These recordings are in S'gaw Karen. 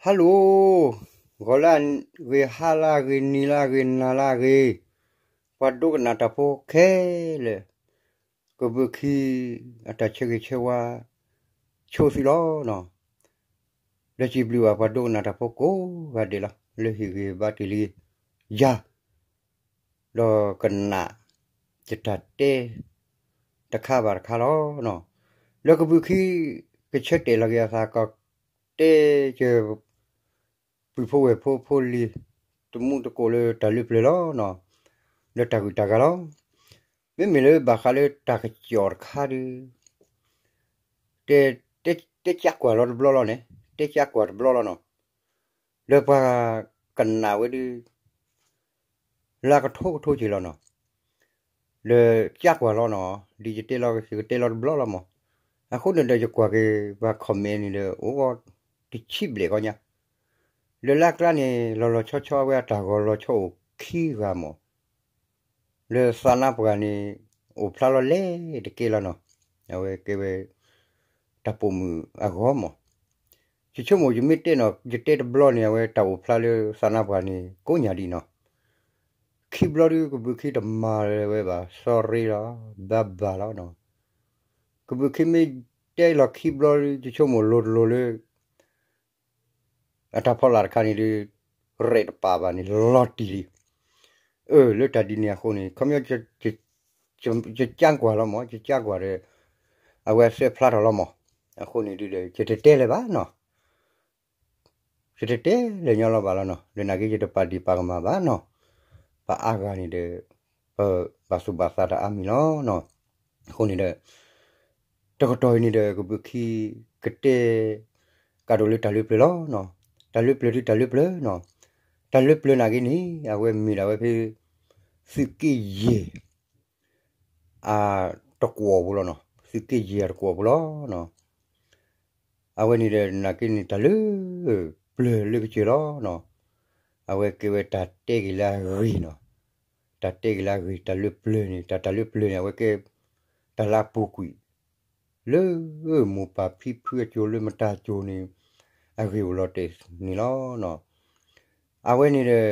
ဟါလိၤ, ဂီၤလၢအဂ့ၤ, ဟါလၢအဂ့ၤ, နံၤလၢအဂ့ၤ, နၤလၢအဂ့ၤ, ပှၤဒိကနၣ်တၢ်ဖိခဲလၢာ်, ကဘုးခံအတၢ်ဆၢဂ့ၤဆၢဝါဆိသုလီၤနီၤ. ဒီးစံးဘျုးဘၣ်ပှၤဒိကနၣ်တၢ်ဖိကိးဂၤဒဲးလီၤ, လၢဟ့ၣ်ဂံၢ်ဘါတ့ၢ်လံယၤ, ဒီးကနၣ်ယတၢ်တဲတခါဘၣ်တခါလီၤနီၤ. လၢကဘုးခံကဆၢတဲာ်လီၤက့ၤအသး ကတဲကၢ ပုၢ်ဖိဝဲၢ်ဖိဖိလံၤ တမူတကိးလၢတၢ်လၢပျၢၤလီၤနီၤ, လၢတၢ်ဂုၤတၢ်ဂၤလီၤ. မ့မ့ၢ်လၢဘၣ်ဃးလၢတၢ်ကစီၣ်တခါဒီး တဲ, တဲ, တဲကၢကွၢ်လီၤတဘျီလီၤန့ၣ်, တဲကၢကွၢ်တဘျီလီၤနီၤ. လၢပှၤကနၣ်ဝဲဒုး လၢကထိကထိက့ၤလီၤနီၤ. ဒီးကၢကွၢ်လီၤနီၤ, ဒ်ယတဲလီၤ ယကတဲလီၤတဘျီလီၤမး. အဃိန့ၣ်ဒီးယကွၢ်က့ၤပှၤ comment န့ၣ်ဒီး အိၣ်ဂီၢ်တဆံဘျဲၣ်ကီညါ, လၢလၢအကျါန့ၣ် လီၤလီၤဆီဆီအဝဲအတၢ်ဂီၤလီၤဆီအိၣ်ခံဂၤမး, လၢသးနါပှၢ်န့ၣ် အိၣ်ဖျါလီၤလဲၣ်တကဲလီၤနီၤ. အဝဲကဲဝဲ တၢ်ပိာ်မုၣ်အဂီၢ်မး. ယဆိကမိၣ်ယမ့ၢ်တဲနီၤ ယတဲတဘျီန့ၣ် အဝဲတၢ်အိၣ်ဖျါလၢသးနါပှၢ်န့ၣ် ကိးညါဒံးနီၤ. ခံဘျီဒုး ကဘုးခံတမၤလၢၤဝဲဘၣ် sorry လီၤ, ဘၣ်ဘၣ်လီၤနီၤ. ကဘုးခံမ့ၢ်တဲလီၤခံဘျီဒုး ယဆိကမိၣ်လိၤတလိၤလၢ အတၢ်ဖီလာ်တခါန့ၣ်ဒီး ရဲၣ်တပာ်ဘၣ်န့ၣ် လီၤတံၢ်လံ. အၢ လၢတၢ်ဒ်န့ၣ်အဃိန့ၣ် ခီပညီ ယကၢကွၢ်လီၤမး, ယကၢကွၢ်ဒီး အဝဲအစၢဖျါထီၣ်လီၤမး. အဃိန့ၣ်ဒီး ယတတဲလၢၤဘၣ်နီၤ. ယတတဲလၢၤညီလီၤဘၣ်လီၤနီၤ, ဒီးနာ်က့ ယတပာ်ဒံးပာ်ကမၣ်ဘၣ်နီၤ. ပှၤအါဂၤန့ၣ်ဒီး ပဘၣ်သူၣ်ဘၣ်သးတၢ်အါမံၤလီၤနီၤ. အဃိန့ၣ်ဒီး တကတီၢ်အံၤန့ၣ်ဒီး ကဘုးခံကတဲ ကဒီးလၢတၢ်လၢပျၢၤလီၤနီၤ. တၢ်လၢပျၢၤဒုးတၢ်လၢပျၢၤနီၤ. တၢ်လၢပျၢၤနာ်က့န့ၣ် အဝဲမ့ၢ်ဒၣ်ဝဲဖဲ သုးက့ယဲၢ် အတကွီၢ်ပူၤလီၤနီၤ, သုးက့ယဲၢ်အတကွီၢ်ပူၤလီၤနီၤ. အဝဲန့ၣ်ဒီးနာ်က့န့ၣ် တၢ်လၢပျၢၤလၢကစၢၢ်လီၤနီၤ. အဝဲကဲဝဲတၢ်တဲက့ၤလၢအဂ့ၤနီၤ. တၢ်တဲက့ၤလၢအဂ့ၤ တၢ်လၢပျၢၤန့ၣ်, တၢ်, တၢ်လၢပျၢၤန့ၣ် အဝဲကဲ တၢ်လၢအပူၤကွံာ် လၢမိၢ်ပၢ်ဖံဖုအစိၤ လၢမတၤစိၤန့ၣ် အဂ့ၢ်အိၣ်လီၤတဲာ်န့ၣ်လီၤနီၤ. အဝဲန့ၣ်ဒီး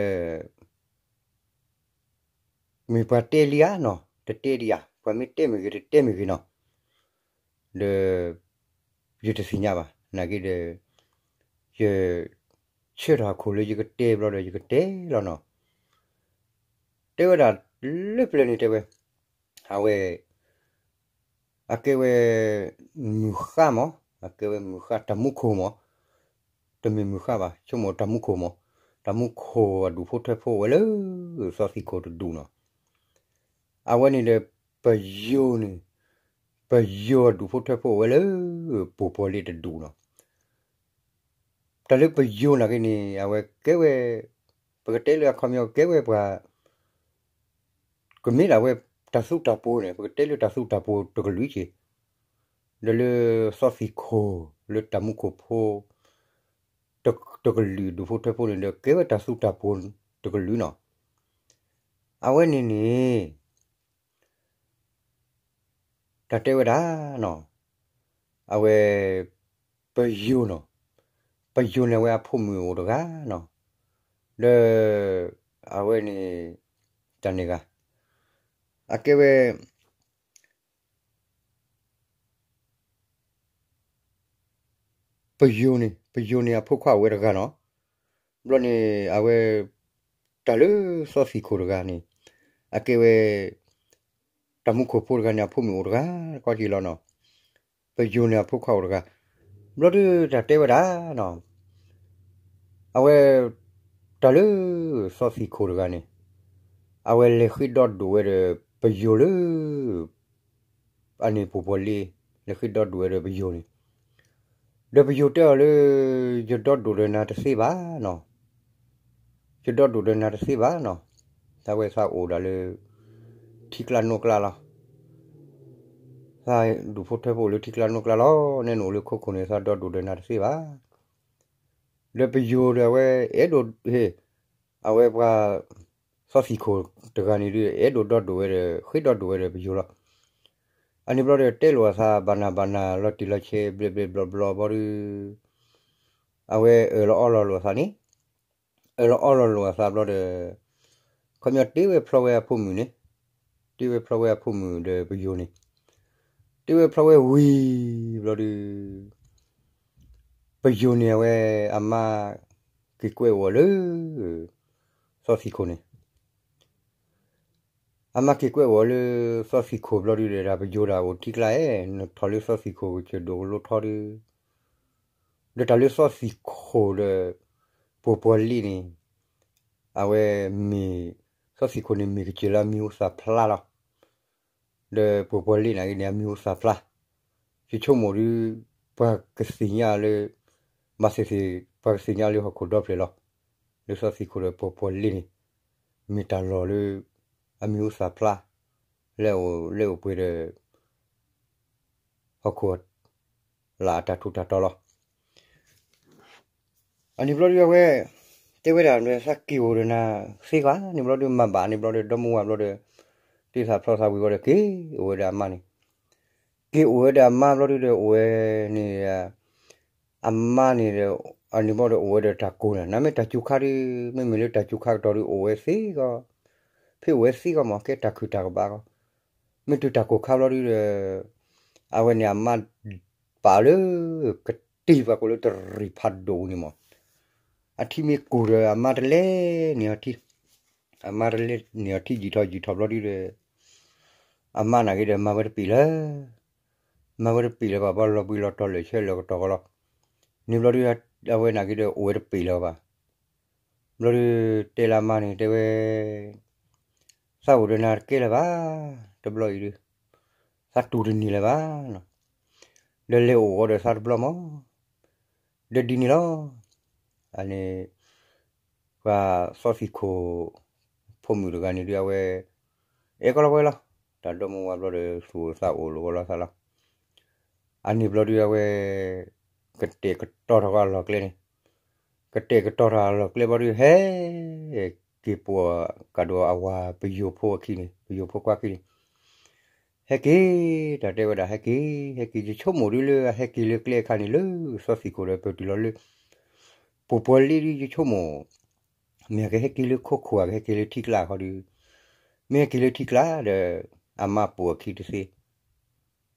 မ့ၢ်ပှၤတဲလံဧါနီၤ, တတဲဒံးဧါ, ပှၤမ့ၢ်တဲမ့ၢ်ဂ့ၤ တတဲမ့ၢ်ဂ့ၤနီၤ, ဒီး ယတသ့ၣ်ညါဘၣ်. နာ်က့ဒီး ယဆၢထၢၣ်အခိၣ်လၢယကတဲဘျီဒီး ယကတဲလီၤနီၤ. တဲဝဲဒၣ်လၢပျၢၤန့ၣ်တဲဝဲ, အဝဲ အကဲဝဲ မုၢ်ဃါမး, အကဲဝဲမုၢ်ဃါ တၢ်မူခိၣ်မး, တမ့ၢ်မုၢ်ဃါဘၣ်, ဆိကမိၣ်တၢ်မူခိၣ်မး, တၢ်မူခိၣ်အဒူၣ်ဖိထၢဖိအိၣ်ဝဲလၢ သီသံၣ်ခိၣ်တဒူၣ်နီၤ. အဝဲန့ၣ်ဒီး ပယိၤန့ၣ်, ပယိၤအဒူၣ်ဖိထၢဖိအိၣ်ဝဲလၢ ပူၤပီၤလ့တဒူၣ်နီၤ. တၢ်လၢပယိၤနာ်က့န့ၣ် အဝဲကဲဝဲ, ပကတဲလၢအခီပညီကဲဝဲပှၤ ကမ့ၢ်ဒၣ်ဝဲတၢ်သူတၢ်ပှိၤန့ၣ် ပကတဲလၢတၢ်သူတၢ်ပှိၤတကလုာ်က့ၤ, ဒီးလၢသီသံၣ်ခိၣ် လၢတၢ်မူခိၣ်ဖိ တကလုာ်ဒူၣ်ဖိထၢဖိန့ၣ်ဒီး ကဲဝဲတၢ်သူတၢ်ပှိၤတကလုာ်နီၤ. အဝဲန့ၣ်န့ၣ် တၢ်တဲဝဲဒၣ်နီၤ, အဝဲ ပယိၤနီၤ, ပယိၤန့ၣ် အဝဲအဖိမုၣ်အိၣ်တဂၤနီၤ, ဒီး အဝဲန့ၣ် တၢ်န့ၣ်ဂၤ အကဲဝဲ ပယိၤန့ၣ်, ပယိၤန့ၣ် အဖိခွါအိၣ်ဝဲတဂၤနီၤ. ဘျီန့ၣ် အဝဲ တၢ်လၢသီသံၣ်ခိၣ်တဂၤန့ၣ် အကဲဝဲ တၢ်မူခိၣ်ဖိတဂၤန့ၣ် အဖိမုၣ်အိၣ်တဂၤ တကီက့ၤလီၤနီၤ. ပယိၤန့ၣ် အဖိခွါအိၣ်တဂၤ, ဘျီဒုးတၢ်တဲဝဲဒၣ်နီၤ, အဝဲ တၢ်လၢသီသံၣ်ခိၣ်တဂၤန့ၣ် အဝဲလဲၤဃ့ဒီဒူၣ်ဝဲဒီးပယိၤလၢ အန့ၣ်ပူၤပီၤလ့, လဲၤဃ့ဒီဒူၣ်ဝဲဒီးပယိၤန့ၣ်, ဒီးပယိၤတဲအီၤလၢ ယဒီဒူၣ်ဒီးနၤတသ့ဘၣ်နီၤ, ယဒီဒူၣ်ဒီးနၤတသ့ဘၣ်နီၤ, သးဝဲသးအိၣ်ဒၣ်လၢ ထံကျါနိကျါလီၤ, သးဒူၣ်ဖိထၢဖိအိၣ်လၢထံကျါနိကျါလီၤ, နဲနအိၣ်လၢခိခိၣ်န့ၣ် သးဒီဒူၣ်ဒီးနၤတသ့ဘၣ်. ဒီးပယိၤဒီးအဝဲအဲၣ်ဒိး ဟ့ၣ် အဝဲပှၤ သီသံၣ်ခိၣ်တဂၤန့ၣ်ဒီး အဲၣ်ဒိးဒီဒူၣ်ဝဲဒီး ဃ့ဒီဒူၣ်ဝဲဒီးပယိၤလီၤ. အန့ၣ်ဘျီဒီးတဲလိာ်အသးဘၣ်နၤဘၣ်နၤ လီၤတံၢ်လီၤဆဲး ဘျဲးဘျဲးဘျီဘျီဘျီဒီး အဝဲအၢၣ်လီၤအီလီၤလိာ်အသးန့ၣ်, အၢၣ်လီၤအီလီၤလိာ်အသးဘျီဒီး ခီပညီတ့ဝဲဖျီဝဲအဖိမုၣ်န့ၣ်, တ့ဝဲဖျီဝဲအဖိမုၣ်ဒီးပယိၤန့ၣ်, တ့ဝဲဖျီဝဲဝံၤဘျီဒီး ပယိၤန့ၣ်အဝဲအမါက့ၤကွဲးအိၣ်အီၤလၢ သီသံၣ်ခိၣ်န့ၣ်, အမါက့ၤကွဲးအိၣ်အီၤလၢ သီသံၣ်ခိၣ်ဘျီဒုဒီး တၢ်ပယိၤတၢ်အိၣ်ထံကျါဧၢ, နထီၣ်လၢသီသံၣ်ခိၣ်ကစၢၢ်ဒိၣ်ကလိထီဒု, ဒီးတၢ်လၢသီသံၣ်ခိၣ်ဒီး ပှိၤပှီၤလ့န့ၣ် အဝဲမ့ၢ် သီသံၣ်ခိၣ်န့ၣ်မ့ၢ်ကစၢၢ်လၢအမံၤဟူသၣ်ဖျါလီၤ. ဒီးပှိၤပှီၤလ့န့ၣ်ဂ့ၤန့ၣ် အမံၤဟူသၣ်ဖျါ, ယဆိကမိၣ်ဒု ပှၤကသ့ၣ်ညါလၢ ဘၣ်သ့ၣ်သ့ၣ် ပှၤကသ့ၣ်ညါလၢဟီၣ်ခိၣ်ဒီဖျၢၣ်လီၤ. လၢသီသံၣ်ခိၣ်ဒီးပှိၤပှီၤလ့န့ၣ် မ့ၢ်တၢ်လီၢ်လၢ အမံၤဟူသၣ်ဖျါ လၢအအိၣ်လၢအအိၣ်ပှဲၤဒီး ဟီၣ်ခိၣ် လၢအတၢ်ထူးတၢ်တီၤလီၤ. အန့ၣ်ဘျီဒုအဝဲ တဲဝဲဒၣ် သးက့ၤအိၣ်ဒီးနၤသ့ဂီၢ်န့ၣ်ဘျီဒု မၤဘၣ်န့ၣ်ဘျီဒီး ဒီမါဝၤဘျီဒီး တ့သးဖျီသးဝံၤဘျီဒီး က့ၤအိၣ်ဝဲဒီးအမါန့ၣ်, က့ၤအိၣ်ဝဲဒီးအမါဘျီဒုဒီး အိၣ်ဝဲန့ၣ် အမါန့ၣ်ဒီး အန့ၣ်ဘျီဒီးအိၣ်ဝဲဒီးတၢ်ကိၢ်န့ၣ် နမ့ၢ်တၢ်စူၤခါဒု မ့မ့ၢ်လၢတၢ်စူၤခါကတီၢ်ဒု အိၣ်ဝဲသ့ဂီၢ်, ဖဲအိၣ်ဝဲသ့ဂီၢ်မ့ၢ် ကဲတၢ်ခုၣ်တၢ်ကဘၣ်ဂီၢ်, မ့ၢ်တုၤတၢ်ကိၢ်ခါဘျီဒုဒီး အဝဲန့ၣ်အမါ ပာ်လၢ ကတံၢ်ပှၤကိးလၢတရံးဖးဒိၣ်န့ၣ်မး, အထံမ့ၢ်ကိၢ်ဒီးအမါတလဲၤန့ၢ်အီၤထံ, အမါတလဲၤန့ၢ်အီၤထံယံာ်ထီၣ်ယံာ်ထီၣ်ဘျီဒုဒီး အမါန့ၣ်ဂ့ၤဒီးမၤဝဲတပ့ၤလၢ မၤဝဲတပ့ၤလၢၤဘၣ် ဘၣ်လီၤဘှံးလီၤတီၤလၢာ်ဆၢလၢာ်ကတီၢ်ဂီၢ်လီၤ. န့ၣ်ဘျီဒု အဝဲန့ၣ်ဂ့ၤဒီးအိၣ်ဝဲတပ့ၤလၢၤဘၣ်. ဘျီဒု တဲလၢအမါန့ၣ် တဲဝဲ သးအိၣ်ဒီးနၤတကဲလၢၤဘၣ်, တဘျီအံၤဒု သးတူၢ်တန့ၢ်လၢၤဘၣ်နီၤ, ဒီးလဲၤအိၣ်ဂီၤဒီးသးတဘျီမး, ဒီးဒ်န့ၣ်လီၤ. အန့ၣ် ပှၤသီသံၣ်ခိၣ် ဖိမုၣ်တဂၤန့ၣ်ဒု အဝဲ အဲၣ်ကီလီၤဝဲလီၤ. တၢ်ဒီမါဝၤဘျီဒီး သူၣ်အိၣ်သးအိၣ်လိာ်ကီလီၤသးလီၤ. အန့ၣ်ဘျီဒု အဝဲ ကတဲာ်ကတီၤထီၣ်အလီၢ်ကျဲန့ၣ်, ကတဲာ်ကတီၤထီၣ်အလီၢ်ကျဲဘျီဒု ဟဲက့ၤပိာ်ကဒီးအဝၤပယိၤဖိအခံန့ၣ် ပယိၤဖိခွါခံန့ၣ်, ဟဲက့ၤ တၢ်တဲဝဲဒၣ် ဟဲက့ၤ ဟဲက့ၤ ယဆိကမိၣ်ဒုလၢအဟဲက့ၤလၢကျဲအခါန့ၣ် လၢသီသံၣ်ခိၣ်ဒီးပတုၤလီၤလၢ ပှိၤပှီၤလ့ဒု ယဆိကမိၣ် မ့ၢ်အကဟဲက့ၤလၢခိခိၣ် အကဟဲက့ၤလၢထံကျါခီဒု, မ့ၢ်ဟဲက့ၤလၢထံကျါဒီး အမါပိာ်အခံတသ့,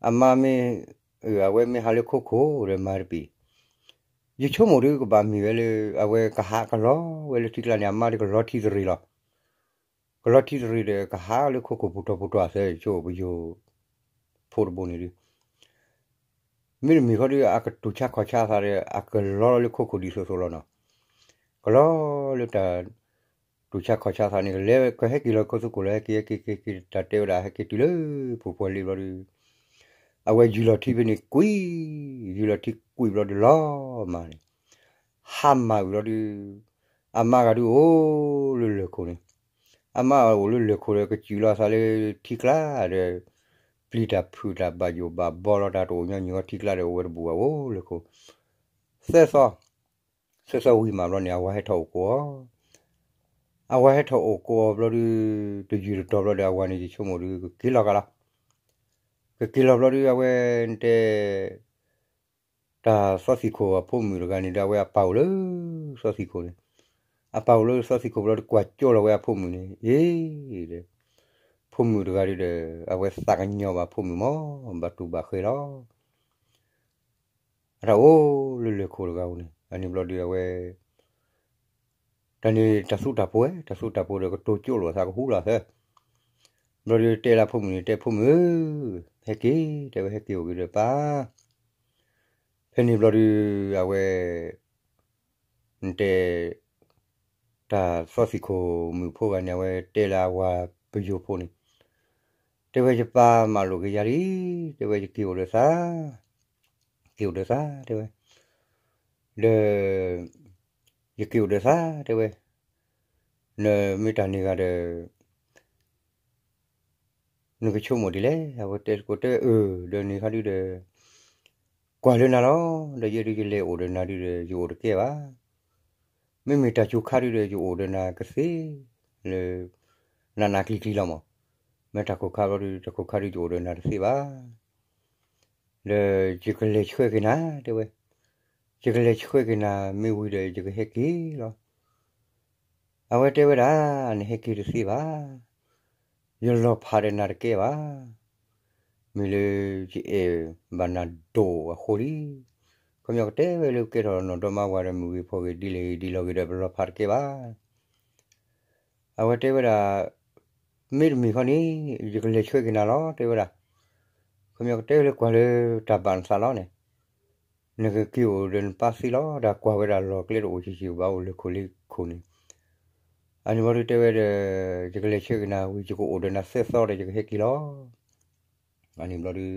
အမါမ့ၢ် အဝဲမ့ၢ်ဟးလၢခိခိၣ်ဒီးမၤတပ့ၤ, ယဆိကမိၣ်ဒုကဘၣ်မ့ၢ်ဝဲလၢ အဝဲကဟးကလီၤဝဲလၢထံကျါန့ၣ် အမါဒုကလီၤထံသရံးလီၤ. ကလီၤထံသရံးဒီးကဟးလၢခိခိၣ်ပူၤထီၣ်ပူၤထီၣ်အသး ယဆိကမိၣ်ပယိၤဖိတဘိန့ၣ်ဒု မ့တမ့ၢ်ခီဒု အကတူၢ်ဆါခီၣ်ဆါသးဒီး အကလီၤလၢခိခိၣ်ဒ်သိးသိးလီၤနီၤ. ကလီၤလၢတၢ်တူၢ်ဆါခီၣ်ဆါသးန့ၣ် ကလဲၤကဟဲက့ၤလီၤခိသုးခိၣ်လီၤ ဟဲက့ၤဟဲက့ၤက့ၤက့ၤ တၢ်တဲဝဲဒၣ် ဟဲက့ၤတုၤလၢပှိၤပှီၤလ့ဘျီဒု အဝဲယူၤလီၤထံဖဲန့ၣ်ကွံာ်, ယူၤလီၤထံကွံာ်ဘျီဒုလီၤမၢ်န့ၣ် ဟါမၢ်ဝံၤဘျီဒု အမါဂၤဒုအိၣ်လၢလၢၢ်ခိၣ်န့ၣ်, အမါအိၣ်လၢလၢၢ်ခိၣ်ဒီး ကစူၤလီၤအသးလၢထံကျါဒီး ပျံၤတၢ်ဖုးတၢ်ဘၣ်ယိၣ်ဘၣ်ဘီလီၤ တၢ်တအိၣ်ညီနုၢ်အီၤထံကျါဒီး အိၣ်ဝဲတဘူၣ်ဘၣ်အိၣ်လၢခိၣ်, သၢသီ, သၢသီဝံၤမးဘျီန့ၣ် အဝၤဟဲထီၣ်အိၣ်ကိးအီၤ, အဝၤဟဲထီၣ်အိၣ်ကိးအီၤဘျီဒု တယုၢ်တတီၤဘျီဒီး အဝၤန့ၣ် ယဆိကမိၣ်ဒု ကက့ၤလီၤကလီၤ, ကက့ၤလီၤဘျီဒု အဝဲတဲ တၢ်သီသံၣ်ခိၣ်အဖိမုၣ်တဂၤန့ၣ်ဒီး အဝဲအပၢ်အိၣ်လၢသီသံၣ်ခိၣ်န့ၣ်, အပၢ်အိၣ်လၢသီသံၣ်ခိၣ်ဘျီဒီးကွၢ်ကၠိလီၤဝဲအဖိမုၣ်န့ၣ်, အ့ၣ်, ဖိမုၣ်တဂၤဒုဒီး အဝဲသးကညီၤဘၣ်ဖိမုၣ်မး ဘၣ်တူၢ်ဘၣ်ဃဲလီၤ. အတၢ်အိၣ်လၢလၢၢ်ခိၣ်တဂၤဧိၤန့ၣ် အန့ၣ်ဘျီဒုအဝဲ တၢ်န့ၣ်တၢ်သူတၢ်ပှဲၤ တၢ်သူတၢ်ပှဲၤဒီးကတိၤကၠိလိာ်အသးကဟူလိာ်အသး, ဘျီဒုတဲလၢဖိမုၣ်န့ၣ် တဲဖိမုၣ်ဧၢ, ဟဲက့ၤ တဲဝဲဟဲက့ၤအိၣ်က့ၤဒီးပၢ်, ဖဲန့ၣ်ဘျီဒု အဝဲ နတဲ တၢ်သီသံၣ်ခိၣ်မုၣ်ဖိဂၤန့ၣ် အဝဲတဲလၢအဝၤပယိၤဖိန့ၣ်, တဲဝဲယပၢ်မၤလိာ်က့ၤယၤလံ, တဲဝဲယက့ၤအိၣ်ဒီးသး, က့ၤအိၣ်ဒီးသး တဲဝဲ, ဒီး ယက့ၤအိၣ်ဒီးသး တဲဝဲ, နမ့ၢ်တၢ်န့ၢ်ဂၤဒီး နကဆိကမိၣ်ဒ်လဲၣ်, အဝဲတဲသကိးတဲအၢ, ဒီးန့ၣ်ခါဒုဒီး ကွၢ်လၢနၤလီၤ, ဒီးယဲဒုးယလဲၤအိၣ်ဒီးနၤဒုဒီး ယအိၣ်တကဲဘၣ်, မ့မ့ၢ်တၢ်စူၤခါဒုဒီး ယအိၣ်ဒီးနၤကသ့လၢ နးနးကျံၤကျံၤလီၤမး, မ့ၢ်တၢ်ခိၣ်ခါဘျီဒု တၢ်ခိၣ်ခါဒု ယအိၣ်ဒီးနၤတသ့ဘၣ်, ဒီးယကလဲၤဆှၢက့ၤနၤ တဲဝဲ, ယကလဲၤဆှၢက့ၤနၤမ့ၢ်ဝံၤဒီးယကဟဲက့ၤလီၤ. အဝဲတဲဝဲဒၣ်, နဟဲက့ၤတသ့ဘၣ်. ယလီၤဖးဒီးနၤတကဲဘၣ်. မ့ၢ်လၢယအဲၣ်ဘၣ်နၤဒိၣ်အဃိလံ. ခီပညီကတဲဝဲလၢကဲထီၣ်နီၢ်ဒီမါဝၤဒီးမုၢ်ဂ့ၤဖီဂ့ၤဒ်လဲၣ်ဂ့ၤဒ်လဲၣ်ဂ့ၤဒီးပလီၤဖးတကဲဘၣ်. အဝဲတဲဝဲဒၣ်, မ့တမ့ၢ်ခီန့ၣ်, ယကလဲၤဆှၢက့ၤနၤလီၤ တဲဝဲဒၣ်. ခီပညီကတဲဝဲလၢကွၢ်လၢတၢ်ဘၣ်နသးလီၤန့ၣ်, နကက့ၤအိၣ်ဒီးနပၢ်သ့လီၤ. ဒီးကွၢ်ဝဲဒၣ်လီၢ်ကျဲတအိၣ်ဆံးဆံးဘၣ် အိၣ်လၢခိၣ်လ့ခိၣ်န့ၣ်, အန့ၣ်ဘျီဒုတဲဝဲဒီး, ယကလဲၤဆှၢက့ၤနၤဝံၤ ယကအိၣ်ဒီးနၤသၢသီဒီးယကဟဲက့ၤလီၤ. အန့ၣ်ဘျီဒု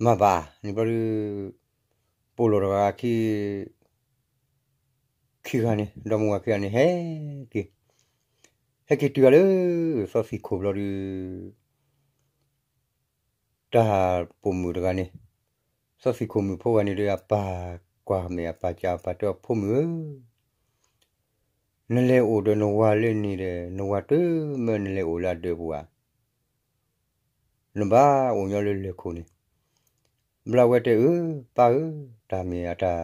မၤဘၣ်န့ၣ်ဘျီဒု, ပိာ်လိာ်တဂၤခံ, ခံဂၤန့ၣ် ဒီမါဝၤခံဂၤန့ၣ် ဟဲက့ၤ, ဟဲက့ၤတုၤအီၤလၢ သီသံၣ်ခိၣ်ဘျီဒု တၢ်ပိာ်မုၣ်တဂၤန့ၣ်, သီသံၣ်ခိၣ်မုၣ်ဖိဂၤန့ၣ်ဒီး အပၢ်ကွၢ်မဲာ်အပၢ်ကး အပၢ်တဲအီၤ ဖိမုၣ်ဧၢ, နလဲၤအိၣ်ဒီးနဝၤလၢန့ၣ်ဒီး နဝၤတမၢနလဲၤအိၣ်လၢအဒၢးပူၤဧါ. နဘၣ်အိၣ်ညီလၢလၢၢ်ခိၣ်န့ၣ်, ဘျီဝဲတဲအၢ, ပၢ်ဧၢ, တၢ်မ့ၢ်အတၢ်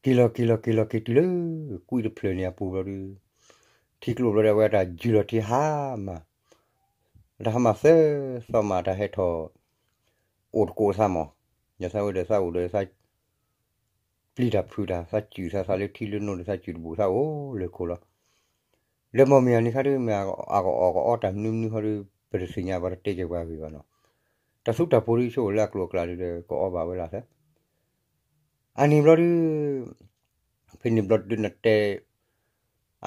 က့ၤလီၤက့ၤလီၤက့ၤလီၤက့ၤတုၤလၢ ကွံတဖျၢၣ်န့ၣ်အပူၤဘျီဒု, ထံကျိဘျီဒု အဝဲတၢ်ယုၢ်လီၤထံဟါမၢ်, တၢ်ဟါမၢ်သၢသီမး တၢ်ဟဲထီၣ် အိၣ်တကိးသးမး, ယသးဝဲဒီးသးအိၣ်ဒီးသး ပျံၤတၢ်ဖုးတၢ် သးစုၣ်သးသးလၢထံလၢနိဒီး သးစုၣ်တဘူးသးအိၣ်လၢခိၣ်လီၤ. ဒီးမ့ၢ်မ့ၢ်အန့ၣ်ခါဒု မ့ၢ်အကအီၣ်ကအီတၢ်မနုၤမနုၤခီဒု ပတသ့ၣ်ညါ ပှၤတတဲကဲပှၤဂ့ၤဘၣ်နီၤ. တၢ်သူတၢ်ပူၤဒုဆိအိၣ်လၢအကျိၤအကျဲဒုဒီး ကအီဘၣ်ဝဲလီၤသၢ. အန့ၣ်ဘျီဒု ဖဲန့ၣ်ဘျီဒုနတဲ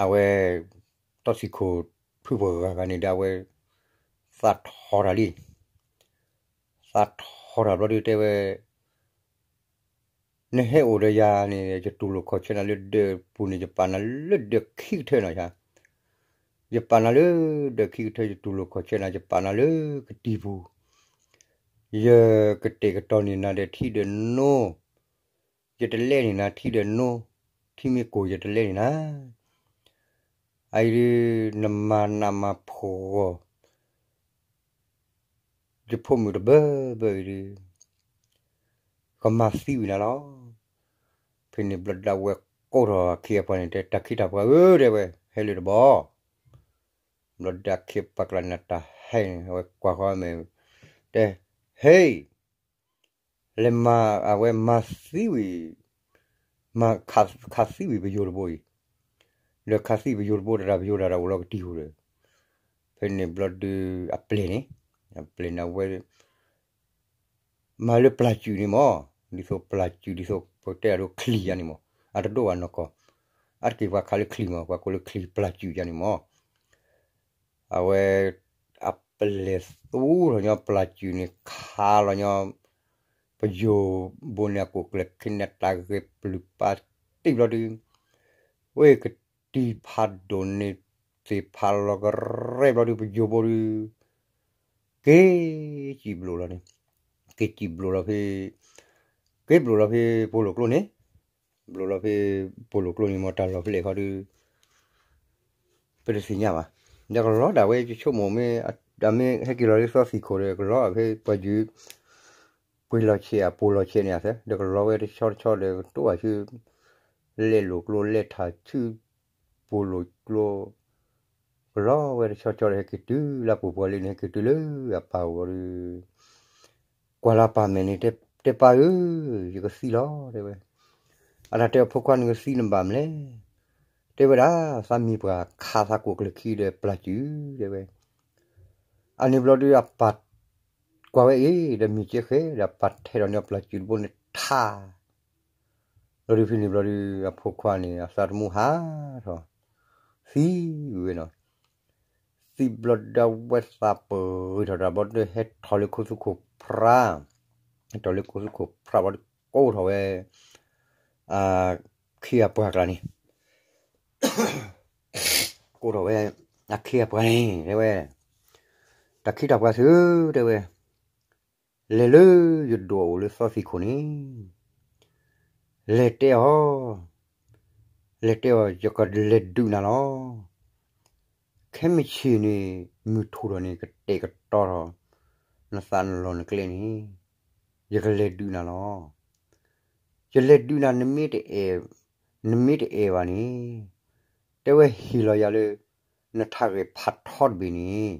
အဝဲ သီသံၣ်ခိၣ်ဖုပှၤဂၤဂၤန့ၣ်ဒီး အဝဲ သးထီၣ်တၢ်လံ. သးထီၣ်တၢ်ဘျီဒုတဲဝဲ နဟဲအိၣ်ဒီးယၤန့ၣ် ယတူၢ်လိာ်ခီၣ်ဆၢနၤလၢဒၢးပူၤန့ၣ် ယပာ်နၤလၢဒၢးခံကထၢနီၤ. ယပာ်နၤလၢဒၢးခံကထၢ ယတူၢ်လိာ်ခီၣ်ဆၢနၤ ယပာ်နၤလၢကတံၤပူၤ, ယကတဲာ်ကတီၤန့ၢ်နၤဒီးထံဒီးနိ, ယတလဲန့ၢ်နၤထံဒီးနိ, ထံမ့ၢ်ကိၢ်ယတလဲန့ၢ်နၤ. အအံၤဒု နမၤနးမၤဖှီၣ် ယဖိမုၣ်တဘၢဘၢအံၤဒု ကမၤသံဝံၤနၤလီၤ. ဖဲန့ၣ်ဘျီဒုအဝဲကိးထီၣ်အခ့အပှၤန့ၣ် တဲတၢ်ခ့တၢ်ပှၤဧၢ တဲဝဲ ဟဲလၢတဘီ. ဘျီဒုအခ့အပှၤကျါန့ၣ် တၢ်ဟဲန့ၣ် အဝဲကွၢ်ဃီမဲာ် တဲ ဟ့ၣ် လဲၤမၤ အဝဲမၤသံဝံၤ မၤခးသံဝံၤပယိၤတဘိအံၤ, ဒီးခးသံပယိၤတဘိတၢ် ပယိၤတၢ်ဒီးအိၣ်လီၤကတံၤဧိၤဒီး, ဖဲန့ၣ်ဘျီဒု အပျဲၢ်န့ၣ်, အပျဲၢ်န့ၣ်အဝဲ မၤလၢပျၢ်စုၣ်န့ၣ်မး, ဒ်သိးပျၢ်စုၣ် ဒ်သိးပတဲအဒိချံယါန့ၣ်မး, အတဒိၣ်ဘၣ်နီၢ်ကီၢ်, အါတက့ၢ်ပှၤခးလၢချံမး, ပှၤကိးလၢချံပျၢ်စုၣ်ယါန့ၣ်မး, အဝဲ အပျဲၢ်သူလီၤညီပျၢ်စုၣ်န့ၣ် ခးလီၤညီ ပယိၤဘိန့ၣ် အကိၣ်ကျဲၤခဲန့ၣ် တၢ်ဂဲၤပျုၢ်ပာ်တံၢ်ဘျီဒု ဝဲကတံၤဖးဒိၣ်န့ၣ် သ့ၣ်ဖးလီၤကရဲဘျီဒု ပယိၤဘိဒု က့ၤစံၣ်ဘျိးလီၤန့ၣ်, က့ၤစံၣ်ဘျိးလီၤဖဲ, က့ၤဘျိးလီၤဖဲပိာ်လိာ်ကျိန့ၣ်, ဘျိးလီၤဖဲပိာ်လိာ်ကျိန့ၣ် မ့ၢ်တၢ်လီၢ်ဖဲလဲၣ်ခီဒု ပတသ့ၣ်ညါဘၣ်. ဒီးကလီဒၣ်ဝဲ ယဆိကမိၣ်မ့ၢ် အမ့ၢ်ဟဲက့ၤလီၤလၢသီသံၣ်ခိၣ်ဒီး ကလီဖဲပှၤယုၢ် ပှ့ၤလီၤဆဲးအပိာ်လီၤဆဲးန့ၣ်အသၢ, ဒီးကလီဝဲတဆီတဆီဒီး ကတိၢ်အဆူ လဲၤလိာ်ကျိ လဲၤထၣ်ဆူ ပိာ်လိာ်ကျိ ကလီဝဲတဆီတဆီဒီး ဟဲက့ၤတုၤလၢအပူၤပှၤလံန့ၣ် ဟဲက့ၤတုၤလၢအပၢ်အိၣ်ဝံၤဒီး ကွၢ်လၢအပၢ်မဲာ်န့ၣ် တဲပၢ်ဧၢ, ယကသံလီၤ တဲဝဲ. အတၢ်တဲအဖိခွါန့ၣ် ကသံနဘၣ်မလဲၣ်, တဲဝဲဒၣ် သးမံၤပှၢ်ခးသးကိၣ်ကျဲၤခံဒီးပျၢ်စုၣ် တဲဝဲ. အန့ၣ်ဘျီဒု အပၢ်ကွၢ်ဝဲအံၤ ဒီးမ့ၢ်ကဲဃဲ ဒီးပၢ်ထဲးထီၣ်န့ၢ်အီၤပျၢ်စုၣ်တဘိန့ၣ်ထး ဘျီဒုဖဲန့ၣ်ဘျီဒု အဖိခွါန့ၣ် အသးတမူဟးထီၣ် သံဝံၤဝဲနီၤ. သံဘျီဒုအဝဲသးပဂ့ၤထီၣ်တၢ်ဘျီဒု ဟဲထီၣ်လၢခိသူခိၣ်ဖြါ, ဟဲထီၣ်လၢခိသူခိၣ်ဖြါဘျီဒု ကိးထီၣ်ဝဲ အခ့အပှၤကျါန့ၣ် ကိးထီၣ်ဝဲ အခ့အပှၤန့ၣ် တဲဝဲ, တၢ်ခ့တၢ်ပှၤသု တဲဝဲ, လဲၤလၢယဒိၣ်အိၣ်လၢသီသံၣ်ခိၣ်န့ၣ် လဲၤတဲအီၤ, လဲၤတဲအီၤ ယကလဲၤဒုးနၤလီၤ. ခဲမုၢ်ဆ့ၣ်န့ၣ် မုၢ်ထူၣ်ထီၣ်န့ၣ် ကတဲာ်ကတီၤထီၣ် နသးနလီၢ်နကျဲန့ၣ် ယကလဲၤဒုးနၤလီၤ. ယလဲၤဒုးနၤ နမ့ၢ်တအဲၣ်ဘၣ်န့ၣ်, တဲဝဲဟ့ၣ်လီၤယၤလၢ နထးဂဲၤဖးထီတဘ့ၣ်န့ၣ်,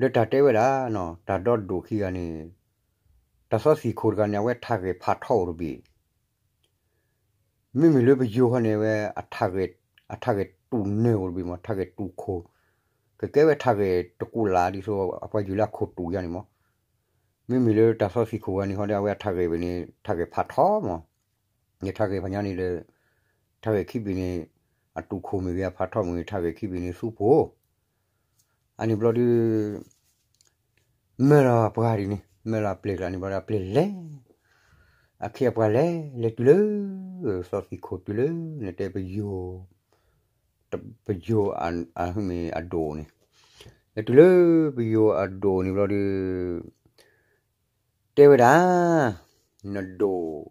ဒီးတၢ်တဲဝဲဒၣ်နီၤ တၢ်ဒီဒိၣ်ခံဂၤန့ၣ်, တၢ်စီဆှံခိၣ်တဂၤန့ၣ် အဝဲထးဂဲၤဖးထီအိၣ်တဘ့ၣ် မ့မ့ၢ်လၢပယိၤဃီန့ၣ် အဝဲ အထးဂဲၤတူၢ်နၢၤအိၣ်တဘ့ၣ်မး ထးဂဲၤတူၢ်ခိၣ်, ကကဲဝဲထးဂဲၤတကူးလၢ်ဒ်သိး အပှၤယိၤလၢအခိၣ်တူၢ်ယါန့ၣ်မး, မ့မ့ၢ်လၢတၢ်စီဆှံခိၣ်ဂၤန့ၣ်ဃီဒီး အဝဲအထးဂဲၤဝဲန့ၣ် ထးဂဲၤဖးထီမး, ယထးဂဲၤဖးညါန့ၣ်ဒီး ထးဂဲၤခံဘ့ၣ်န့ၣ် အတူၢ်ခိၣ်မ့ၢ်ဂ့ၤ အဖးထီမ့ၢ်ဂ့ၤ ထးဂဲၤခံဘ့ၣ်န့ၣ် သူပှိၤ အန့ၣ်ဘျီဒုး မၢလီၤပှၤဒ်န့ၣ် မၢလီၤအပျဲၢ်ကျါန့ၣ်ဘျီဒီး အပျဲၢ်လဲၤ, အခ့အပှၤလဲၤ လဲၤတုၤလၢ စီၤသံခိၣ်တုၤလၢ နတဲပယိၤ, ပယိၤအမ့ၢ်အဒိၣ်န့ၣ်, လဲၤတုၤလၢပယိၤအဒိၣ်န့ၣ်ဘျီဒီး တဲဝဲဒၣ်, နဒိၣ်,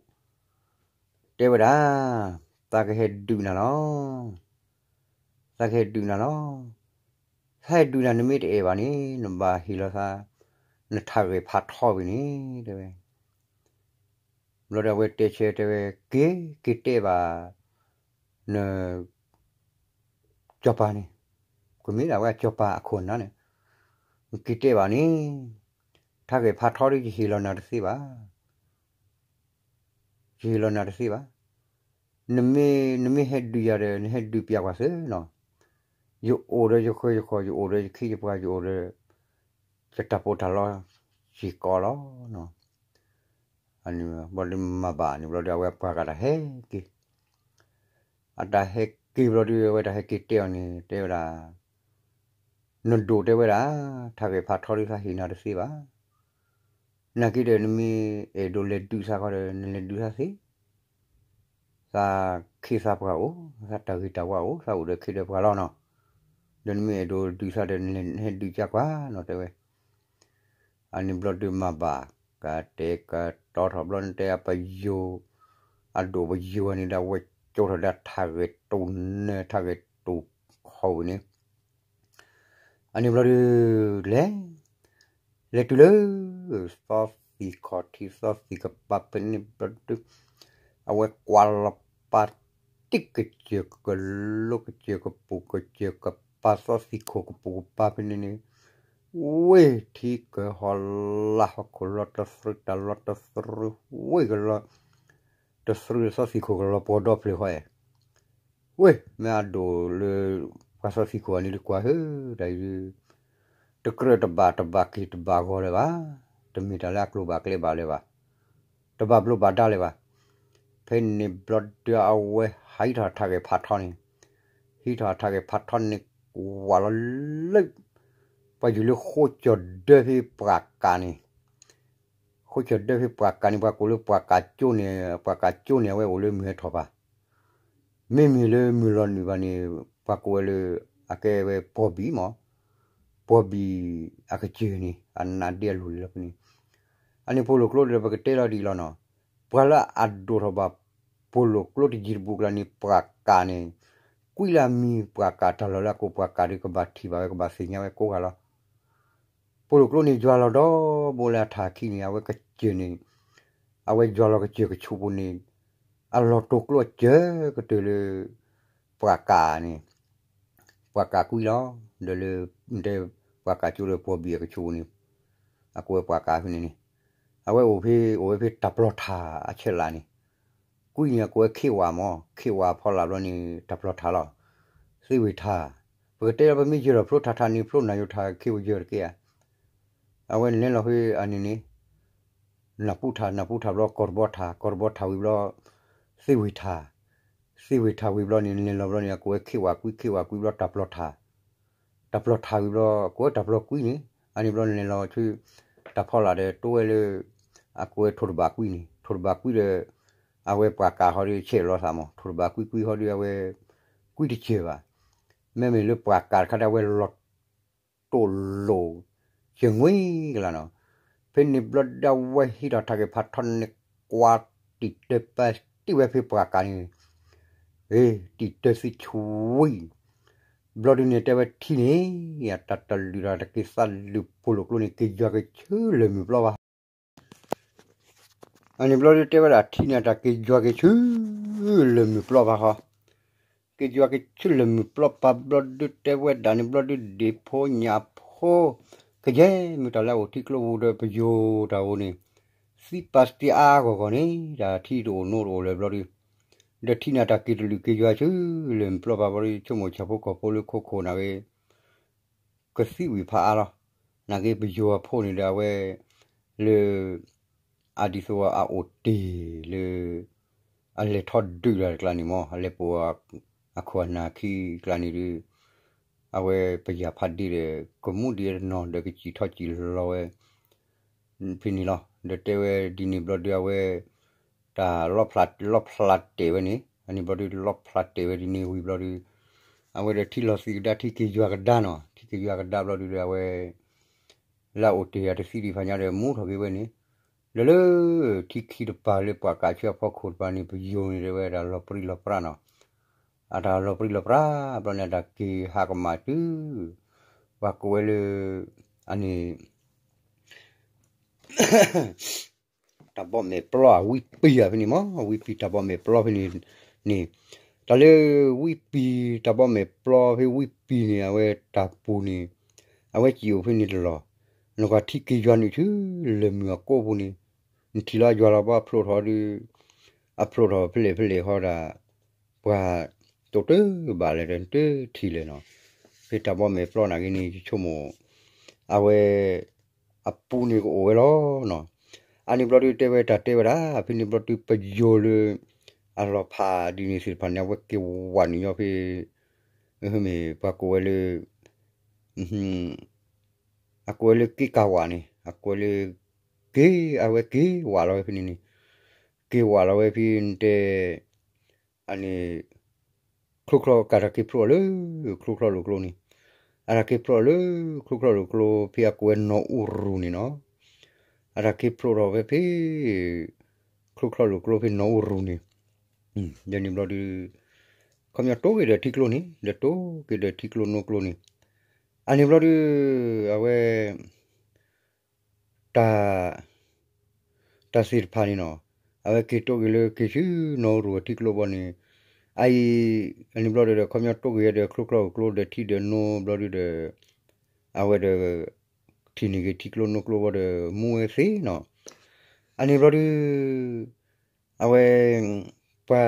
တဲဝဲဒၣ်, သးကဟဲဒုးနၤလီၤ, သးကဟဲဒုးနၤလီၤ, သးဟဲဒုးနၤ နမ့ၢ်တအဲၣ်ဘၣ်န့ၣ် နဘၣ်ဟ့ၣ်လီၤသး နထးဂဲၤဖးထီဘၣ်န့ၣ် တဲဝဲ ဘျီဒီးအဝဲတဲဆၢတဲဝဲ က့ၤ, က့ၤတဲဘၣ် န စီၤပၤန့ၣ်, ကမ့ၢ်ဒၣ်ဝဲစီၤပၤအခိၣ်အနၢ်န့ၣ်, က့ၤတဲဘၣ်န့ၣ်, ထးဂဲၤဖးထီဒီး ယဟ့ၣ်လီၤနၤတသ့ဘၣ်, ယဟ့ၣ်လီၤနၤတသ့ဘၣ်, နမ့ၢ်, နမ့ၢ်ဟဲဒုးယၤဒီး နဟဲဒုးပျးကွၢ်သ့နီၤ, ယအိၣ်ဒီးယဃၢယဃီၣ် ယအိၣ်ဒီးယခ့ယပှၤ ယအိၣ်ဒီး ယတၢ်ပီးတၢ်လီ ယကီးလီၤ. ဘျီဒုးမၤဘၣ်န့ၣ်ဘျီဒီး အဝဲပှၤဂၤတၢ်ဟဲက့ၤ, အတၢ်ဟဲက့ၤဘျီဒုး အဝဲတၢ်ဟဲက့ၤတဲအီၤန့ၣ် တဲဝဲဒၣ်, နဒိၣ်တဲဝဲဒၣ်, ထးဂဲၤဖးထီဒုး သးဟ့ၣ်နၤတသ့ဘၣ်, နာ်က့ဒီး နမ့ၢ်အဲၣ်ဒိးလဲၤဒုးသးဃီဒီး နလဲၤဒုးသးသ့, သးခ့သးပှၤအိၣ်, သးတၢ်ဂ့ၤတၢ်ဝါအိၣ်, သးအိၣ်ဒီးခ့ဒီးပှၤလီၤနီၤ, ဒီးနမ့ၢ်အဲၣ်ဒိးဒုးသးဒီး နလဲၤဟဲဒုးကကွၢ်နီၤ တဲဝဲ အန့ၣ်ဘျီဒုးမၤဘၣ်, ကတဲကတီထီၣ်ဘျီန့ၣ် တဲအပယိၤ, အဒိၣ်ပယိၤန့ၣ်ဒီး အဝဲကၠိထီၣ်ဒီးထးဂဲၤတူၢ်နၢၤ ထးဂဲၤတူၢ်ခိၣ်န့ၣ်, အန့ၣ်ဘျီဒုး လဲၤ, လဲၤတုၤလၢ သီသံၣ်ခီၣ်ထံး သီသံၣ်ကပၤဖဲန့ၣ်ဘျီဒုး, အဝဲကွၢ်လီၤပာ်တံၢ်ကစၢၢ်ကလိ ကစၢၢ်ကပူၤ ကစၢၢ်ကပၤ သီသံၣ်ခိၣ်ကပူၤကပၤဖဲန့ၣ်န့ၣ်, ဝ့ၢ်ထံကဟီလၢဟီၣ်ခိၣ်လီၤတသြုး တၢ်လီၤတသြုး ဝ့ၢ်ကလီၤတသြုး သီသံၣ်ခိၣ်ကလီၤပှီၤဒီဖျၢၣ်ဃီအဲၣ် ဝ့ၢ် မ့ၢ်အဒိၣ်လၢ ပှၤသီသံၣ်ခိၣ်အန့ၣ်ဒုးကွၢ်ဧၢ, တၢ်အံၤဒုး တကြၢးတဘၣ်တဘၣ်က့ၤတဘၣ်ဂီၤလၢၤဘၣ်, တမ့ၢ်တၢ်လၢအကျိၤဘၣ်ကျဲဘၣ်လၢၤဘၣ်, တဘၣ်ဘျိးဘၣ်ဒါလၢၤဘၣ်. ဖဲန့ၣ်ဘျီဒုးအဝဲဟံးထီၣ်ထးဂဲၤဖးထီန့ၣ်, ဟံးထီၣ်ထးဂဲၤဖးထီန့ၣ် ကွၢ်လီၤလၢ ပှၤယူၤလၢဃိကၠီၤဒၢဖဲပှၢ်ကးန့ၣ် ဃိကၠီၤဒၢဖဲပှၢ်ကးန့ၣ် ပှၤကိးလၢပှၢ်ကးကၠိန့ၣ်, ပှၢ်ကးကၠိန့ၣ် အဝဲအိၣ်လၢမုၢ်ဟဲထီၣ်ပၤ, မ့မ့ၢ်လၢမုၢ်လီၤနုာ်ဘၣ်န့ၣ် ပှၤကိးဝဲလၢ အကဲဝဲပှီၤဘံၣ်မး, ပှီၤဘံၣ်အကစၢၢ်န့ၣ် အနးဒ့အလိၤလံလီၤဖဲန့ၣ်, အန့ၣ်ပိာ်လိာ်ကျိဒီး ပကတဲလီၤဒ်အံၤလီၤနီၤ, ပှၤလၢအဒိၣ်ထီၣ်ဘၣ် ပိာ်လိာ်ကျိတယံၤတဘူးကျါန့ၣ် ပှၢ်ကးန့ၣ်, ကွံလၢအမံၤပှၢ်ကး တၢ်လီၢ်လၢအကိးပှၢ်ကးဒီး ကဘၣ်ထံၣ်ဘၣ်ဝဲ ကဘၣ်သ့ၣ်ညါဝဲကိးဂၤလီၤ. ပိာ်လိာ်ကျိန့ၣ် ယွၤလီၤဒီး ဘိလၢအထးခံန့ၣ် အဝဲကစၢၢ်န့ၣ်, အဝဲယွၤလီၤကစၢၢ်ကဆူးပူၤန့ၣ်, အလီၤတိာ်ကျိအစၢၤကတၢၢ်လၢ ပှၢ်ကးန့ၣ်, ပှၢ်ကးကွံလီၤ. ဒီးလၢ တဲ ပှၢ်ကးကၠိဒီးပှီၤဘံၣ်အကဆူးပူၤန့ၣ်, အကိးဝဲပှၢ်ကးဖဲန့ၣ်န့ၣ်, အဝဲအိၣ်ဖဲ အိၣ်ဝဲဖဲတၢ်ပျီထးအဆဲးလးန့ၣ်, ကွံန့ၣ် အကိးဝဲခ့ဝးမး, ခ့ဝးဖီလာ်ဘျီန့ၣ် တၢ်ပျီထးလီၤ. သ့ၣ်ဝ့ၢ်ထး, ပကတဲလီၤ ပမ့ၢ်ယၢၤထီၣ်ဖျိထးထးန့ၣ် ဖျိနၢ်ယိၤထးခ့ဝ့ၢ်ယၢၤတက့ၢ်ဧါ. အဝဲနလဲၤလီၤဖဲအန့ၣ်န့ၣ် နၢ်ပူထး, နၢ်ပူထးဘျီ ကီၢ်တဘီထး, ကီၢ်တဘီထးဝံၤဘျီ သ့ၣ်ဝ့ၢ်ထး, သ့ၣ်ဝ့ၢ်ထးဝံၤဘျီန့ၣ် နလဲၤလီၤဘျီန့ၣ် အကိးဝဲခ့ဝးကွံ, ခ့ဝးကွံဘျီ တၢ်ပျီထး, တၢ်ပျီထးဝံၤဘျီ အကိးဝဲတၢ်ပျီကွံန့ၣ်, အန့ၣ်ဘျီနလဲၤလီၤဆူ တၢ်ဖီလာ်ဒီး တိဝဲလၢ အကိးဝဲထိၣ်တဘးကွံန့ၣ်, ထိၣ်တဘးကွံဒီး အဝဲပှၢ်ကးဟီဒီး ဆဲးလီၤသးမး, ထိၣ်တဘးကွံကွံဟီဒီး အဝဲ ကွံတစၢၤဘၣ်. မ့မ့ၢ်လၢပှၢ်ကးတခါဒီး အဝဲလီၤ တိာ်လိာ် စၢၤငွံကလးနီၤ. ဖဲန့ၣ်ဘျီဒီး အဝဲဟံးထီၣ်ထးဂဲၤဖးထီန့ၣ် ကွၢ်တံာ်တၢပာ်တံာ်ဝဲဖဲပှၢ်ကးန့ၣ်, ဂ့ၤ တံာ်တၢသံဆူဝံၤ, ဘျီဒုးန့ၣ်တဲဝဲထံန့ၣ် တၢ်တလုၢ်ဒီးတက့ၤသးလုၢ် ပိာ်လိာ်ကျိန့ၣ် က့ၤယွၤကဆၢလၢာ်မုၢ်ပျီဘၣ်. အန့ၣ်ဘျီဒုတဲဝဲဒၣ် ထံၣ်န့ၢ်တၢ်က့ၤယွၤက့ၤဆူ လၢၢ်မုၢ်ပျီပၤဃီ, က့ၤယွၤက့ၤဆူလၢၢ်မုၢ်ပျီပၤဘျီဒုတဲဝဲဒၣ်န့ၣ်ဘျီဒု ဒ့ၣ်ဖိညၣ်ဖိ ကယဲၢ်မ့ၢ်တၢ်လၢအအိၣ်ထံကျိပူၤဒီးပယိၤတၢ်အိၣ်န့ၣ် သံပာ်စတံအါဂီၢ်ဂီၢ်န့ၣ် တၢ်ထံတအိၣ်နိတအိၣ်လၢၤဘျီဒု ဒီးထံၣ်န့ၢ်တၢ်က့ၤတလုာ်က့ၤယွၤဆူ လၢၢ်မုၢ်ပျီပၤဘျီဒု ဆိကမိၣ်ဆၣ်ဖိကီၢ်ဖိလၢခိခိၣ်န့ၣ်ဂ့ၤ ကသံဝံၤဖးအါလီၤ. နာ်က့ပယိၤအဖိန့ၣ်ဒီးအဝဲ လၢ အဒ်သိးအအိၣ်တ့ၢ်လၢ အလဲၤထီၣ်ဒုးတၢ်တကျါန့ၣ်မ့ၢ် အလဲၤပိာ်အခိၣ်အနၢ်ခံကျါန့ၣ်ဒုး အဝဲပယၢ်ဖးဒ့ဒီး ကမူဒံးတနီၤဒီးကစံၣ်ထီၣ်စံၣ်လီၤဝဲ ဖဲန့ၣ်လီၤ. ဒီးတဲဝဲဒ်န့ၣ်ဘျီဒုးအဝဲ တၢ်လီၣ်ဖျါတဲာ်ဝဲန့ၣ် အန့ၣ်ဘျီဒု လီၣ်ဖျါတဲာ်ဝဲဒ်န့ၣ်ဝံၤဘျီဒု အဝဲဒီးထံၣ်လီၤသံကဒါ ထံၣ်က့ၤယွၤကဒါနီၤ ထံၣ်က့ၤယွၤကဒါဘျီဒုဒီးအဝဲ လၢအအိၣ်တ့ၢ်အတသံဒံးဖးညါဒီး မူထီၣ်က့ၤဝဲန့ၣ် ဒီးလၢ ထံခံတပၤလၢပှၤကးဆူအဖီခိၣ်တပၤန့ၣ် ပယိၤန့ၣ်တဲဝဲဒၣ်လီၤပြံလီၤပြါနီၤ အတၢ်လီၤပြံလီၤပြါ ဘျီန့ၣ် အတၢ်က့ၤဟးကမၣ်တုၤ ပှၤကိးဝဲလၢ အန့ၣ် တၢ်ဘီၣ်မဲာ်ပျီ ဝံပံၤဧါဖဲန့ၣ်မ့ၢ် ဝံပံၤတၢ်ဘီၣ်မဲာ်ပျီဖဲန့ၣ်န့ၣ် တၢ်လၢဝံပံၤတၢ်ဘီၣ်မဲာ်ပျီဖဲဝံပံၤန့ၣ် အဝဲတၢ်ပူၤန့ၣ် အဝဲစံၣ်အိၣ်ဖဲန့ၣ်တလီၢ် နကွၢ်ထံက့ၤယွၤန့ၣ်ဆူ လၢၢ်မုၢ်အကိးပူၤန့ၣ် နထံၣ်လီၤယွၤလီၤဘၣ်ဖျိးထီၣ်ဒီး အဖျိးထီၣ်ဖဲလဲၣ်ဖဲလဲၣ်ဃီဒၣ် ပှၤတိၢ်တဘၣ်လဲၣ်ဒီးနတထံၣ်လဲၣ်နီၤ ဖဲတၢ်ဘီၣ်မဲာ်ပျီနာ်က့န့ၣ် ယဆိကမိၣ် အဝဲ အပူၤန့ၣ်ကအိၣ်ဝဲလီၤနီၤ အန့ၣ်ဘျီဒုတဲဝဲတၢ်တဲဝဲဒၣ် ဖဲန့ၣ်ဘျီဒုပယိၤလၢ အလီၤဖးဒ်န့ၣ်သ့ၣ်တဖၣ်န့ၣ် အဝဲက့ၤဝးနုာ်ညီဖဲ မ့ၢ်ပှၤကိးဝဲလၢ အကိးဝဲလၢက့ၤကၤဝးန့ၣ် အကိးဝဲလၢ က့ၤ အဝဲက့ၤဝးလီၤဝဲဖဲန့ၣ်န့ၣ် က့ၤဝးလီၤဝဲဖဲန့ၣ်တဲ အန့ၣ် ချိၣ်ချီၣ်ကးတၢ်က့ၤဖျိးလၢ ချိၣ်ချီၣ်လိာ်ကျိန့ၣ် အတၢ်က့ၤဖျိးလၢ ချိၣ်ချီၣ်လိာ်ကျိဖဲအကိးဝဲနီၢ်အူရူၤန့ၣ်နီၤ အတၢ်က့ၤဖျိးထီၣ်ဝဲဖဲ ချိၣ်ချီၣ်လိာ်ကျိဖဲနီၢ်အူရူၤန့ၣ် ယန့ၣ်ဘျီဒု ခီပညီတိၢ်က့ၤဒီးထံကျိန့ၣ် ဒီးတိၢ်က့ၤဒီးထံကျိနိကျိန့ၣ် အန့ၣ်ဘျီဒု အဝဲ တၢ် တၢ်သ့ၣ်တဖၣ်န့ၣ်နီၤ အဝဲက့ၤတိၢ်က့ၤလၢက့ၤဆူနီၢ်အူရူၤအထံကျိဘီန့ၣ် အအံၤ အန့ၣ်ဘျီဒုဒီး ခီပညီတိၢ်က့ၤဒီးချိၣ်ချီၣ်လိာ်ကျိဒီးထံဒီးနိဘျီဒုဒီး အဝဲဒီး ထံၣ်န့ၢ်က့ၤထံကျိနိကျိဘီဒီး မူဝဲသ့နီၤ အန့ၣ်ဘျီဒု အဝဲ ပှၤ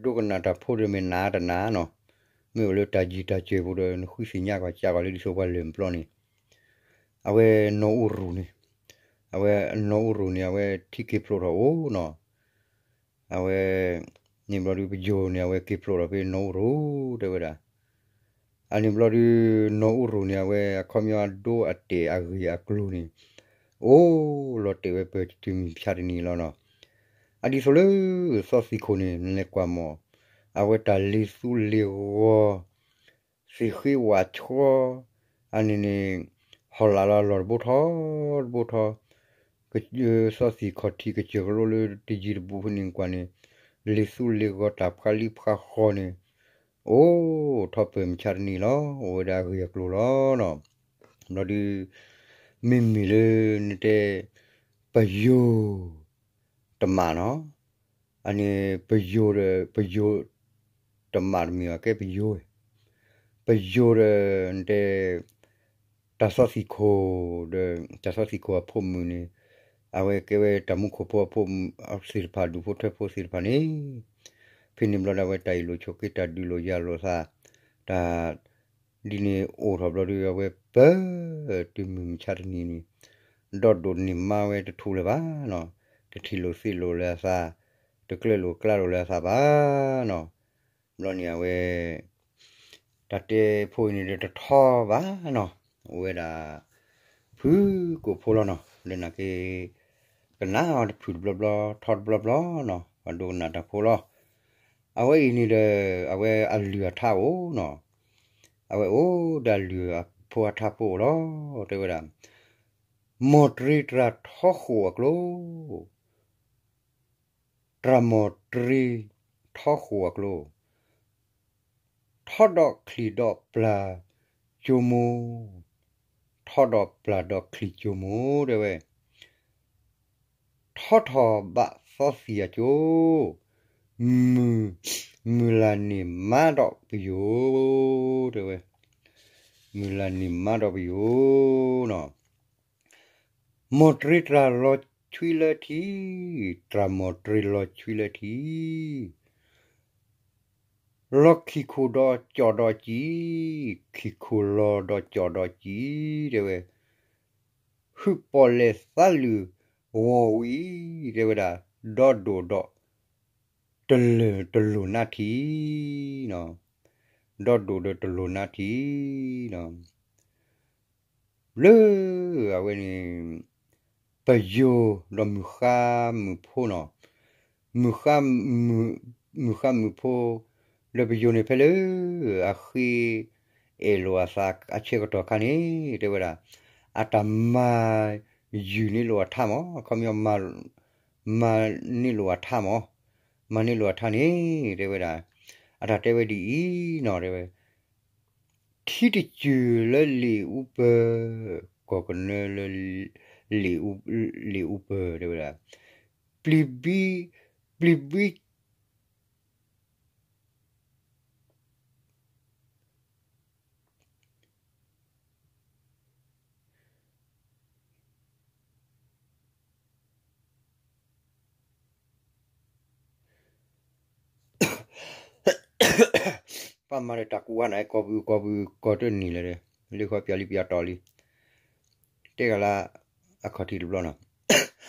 ဒိကနၣ်တၢ်ဖိဒီးမ့ၢ်နၤတနၤနီၤ မ့ၢ်အိၣ်လၢတၢ်ယံၤတၢ်စၢၤပူၤဒီး နဃုသ့ၣ်ညါကွၢ်ကၢ်ကွၢ်လၢဒ်သိးပှၤလၢၢ်မုၢ်ပျီန့ၣ် အဝဲနီၢ်အူရူၤန့ၣ် အဝဲနီၢ်အူရူၤန့ၣ် အဝဲထံက့ၤဖျိးထီၣ်အိၣ်နီၤ အဝဲ န့ၣ်ဘျီဒုပယိၤန့ၣ် အဝဲက့ၤဖျိးထီၣ်ဖဲနီၢ်အူရူၤတဲဝဲဒၣ် အန့ၣ်ဘျီဒု နီၢ်အူရူၤန့ၣ် အဝဲအခီပညီအဒိအတဲာ်အဂ့ၢ်အကျိၤန့ၣ် အိၣ်လီၤတဲာ်ဝဲပတုၤမုၢ်မဆါတနံၤလီၤနီၤ အဒ်သိးလၢ သီသံၣ်ခိၣ်န့ၣ် နလဲၤကွၢ်မီၢ် အဝဲတၢ်လ့သူလ့ဂီၤ သ့ၣ်ဃ့ဝၣ်ဆှီ အန့ၣ်န့ၣ် ဟီၣ်လာ်လီၤလီၢ်တဘိထီ တဘိထီ သီသံၣ်ခီၣ်ထံးကစၢၢ်ကလိလၢတယံၤတဘူးဖဲန့ၣ်ကွၢ်န့ၣ် လ့သူလ့ဂီၤတၢ်ဖှါလံဖှါဃီန့ၣ် အိၣ်ထီၣ်ပၢၢ်မဆါတနံၤလီၤ အိၣ်ဝဲဒၣ်အဂ့ၢ်အကျိၤလီၤနီၤ ဘျီဒု မ့မ့ၢ်လၢနတဲ ပယိၤ တမးနီၤ အန့ၣ်ပယိၤဒီး ပယိၤ တမးတမ့ၢ်ဘၣ် ကဲပယိၤ ပယိၤဒီး နတဲ တၢ်သီသံၣ်ခိၣ်ဒီး တၢ်သီသံၣ်ခိၣ်အဖိမုၣ်န့ၣ် အဝဲကဲဝဲတၢ်မူခိၣ်ဖိအဖိသ့ၣ်တဖၣ် ဒူၣ်ဖိထၢဖိသ့ၣ်တဖၣ်န့ၣ် ဖဲန့ၣ်ဘျီဒီး အဝဲတၢ်အ့ၣ်လိာ်ဆိးက့ တၢ်ဒုးလိာ်ယၤလိာ်သး တၢ် ဒ်န့ၣ်အိၣ်ထီၣ်ဘျီဒီး အဝဲပၢၢ်တုၤမုၢ်မဆါတနံၤန့ၣ် ဒီဒိၣ်န့ၢ်မါဝဲတထူၣ်လၢၤဘၣ်နီၤ တထံၣ်လိာ်သ့လိာ်လၢအသး တကျၢၢ်လိာ်ကျါလိာ်လၢအသးဘၣ်နီၤ ဘျီန့ၣ်အဝဲ တၢ်တဲဖိအံၤန့ၣ်ဒီးတထီဘၣ်နီၤ အိၣ်ဝဲဒၣ် ဖုကိာ်ဖိလီၤနီၤ လၢနာ်က့ ကနၣ်အီၤတဖုၣ်တဘျီဘျီ ထီတဘျီဘျီနီၤ ပှၤဒိကနၣ်တၢ်ဖိလီၤ အဝဲအံၤန့ၣ်ဒီး အဝဲအလုၢ်အထါအိၣ်နီၤ အဝဲအိၣ်ဒီးအလုၢ်အဖိအထါဖိအိၣ်လီၤ တဲဝဲဒၣ် မီၢ်တရံတြၤထီဃိာ်အကျိ တြၤမီၢ်တရံထီဃိာ်အကျိ ထီဒီးချံးဒီးပျၢ်ကၠိမိၢ်, ထီဒီးပျၢ်ဒီးချံးကၠိမိၢ် တဲဝဲ, ထီထီၣ်ဘၣ် သီသံၣ်အကၠိ, မုၢ်, မုၢ်လၢ်န့ၢ်မါဒီးပယိၤ, တဲဝဲ, မုၢ်လၢ်န့ၢ်မါဒီးပယိၤနီၤ, မီၢ်တြ့တြၢ်လီၤဆွံလၢထံ, တြၢ်မီၢ်တြ့လီၤဆွံလၢထံ လီၤခံခိၣ်ဒီးကၠီၣ်ဒီးစံာ်, ခံခိၣ်လီၤဒီးကၠီၣ်ဒီးစံာ်, တဲဝဲ, ဟုၣ်ပီၣ်လဲၣ်သးလုၢ်ဝီၤဝံၤ, တဲဝဲဒၣ်, ဒီဒိၣ်ဒီးတလၢာ်တလိၣ်နါထံ, ဒီဒိၣ်ဒီးတလိၣ်နါထံ လၢအဝဲန့ၣ် ပယိၤဒီးမုၢ်ဃါမုၢ်ဖိနီၤ, မုၢ်ဃါ, မုၢ်ဃါမုၢ်ဖိ, ဒီးပယိၤန့ၣ်ဖဲလၢ အဃ့အဲၣ်လိာ်အသးအဆၢကတီၢ်ခါန့ၣ် တဲဝဲဒၣ်, အတၢ်မၤယုၢ်န့ၢ်လိာ်အထါမး, ခီပညီ မၤန့ၢ်လိာ်အထါမး, မၤန့ၢ်လိာ်အထါန့ၣ် တဲဝဲဒၣ်, အတၢ်တဲဝဲဒ်အံၤနီၤ တဲဝဲ ထံတစူၢ်လၢလံာ်အူပၢၤ, ကီၢ်ကနၢလၢ လံာ်အူပၢၤ တဲဝဲဒၣ်, ပျံၤဘံ, ပျံၤဘံ, ပှၤမၤဒီးတၢ်ကူးဝါန့ၣ် ကိးပူၤကိးပူၤကိးတနံၤလၢၤဒီး လၢဃီပၠးလံပၠးတီၤလံ, တဲဂၤလၢအခီၣ်ထံးတဘျီနီၤ,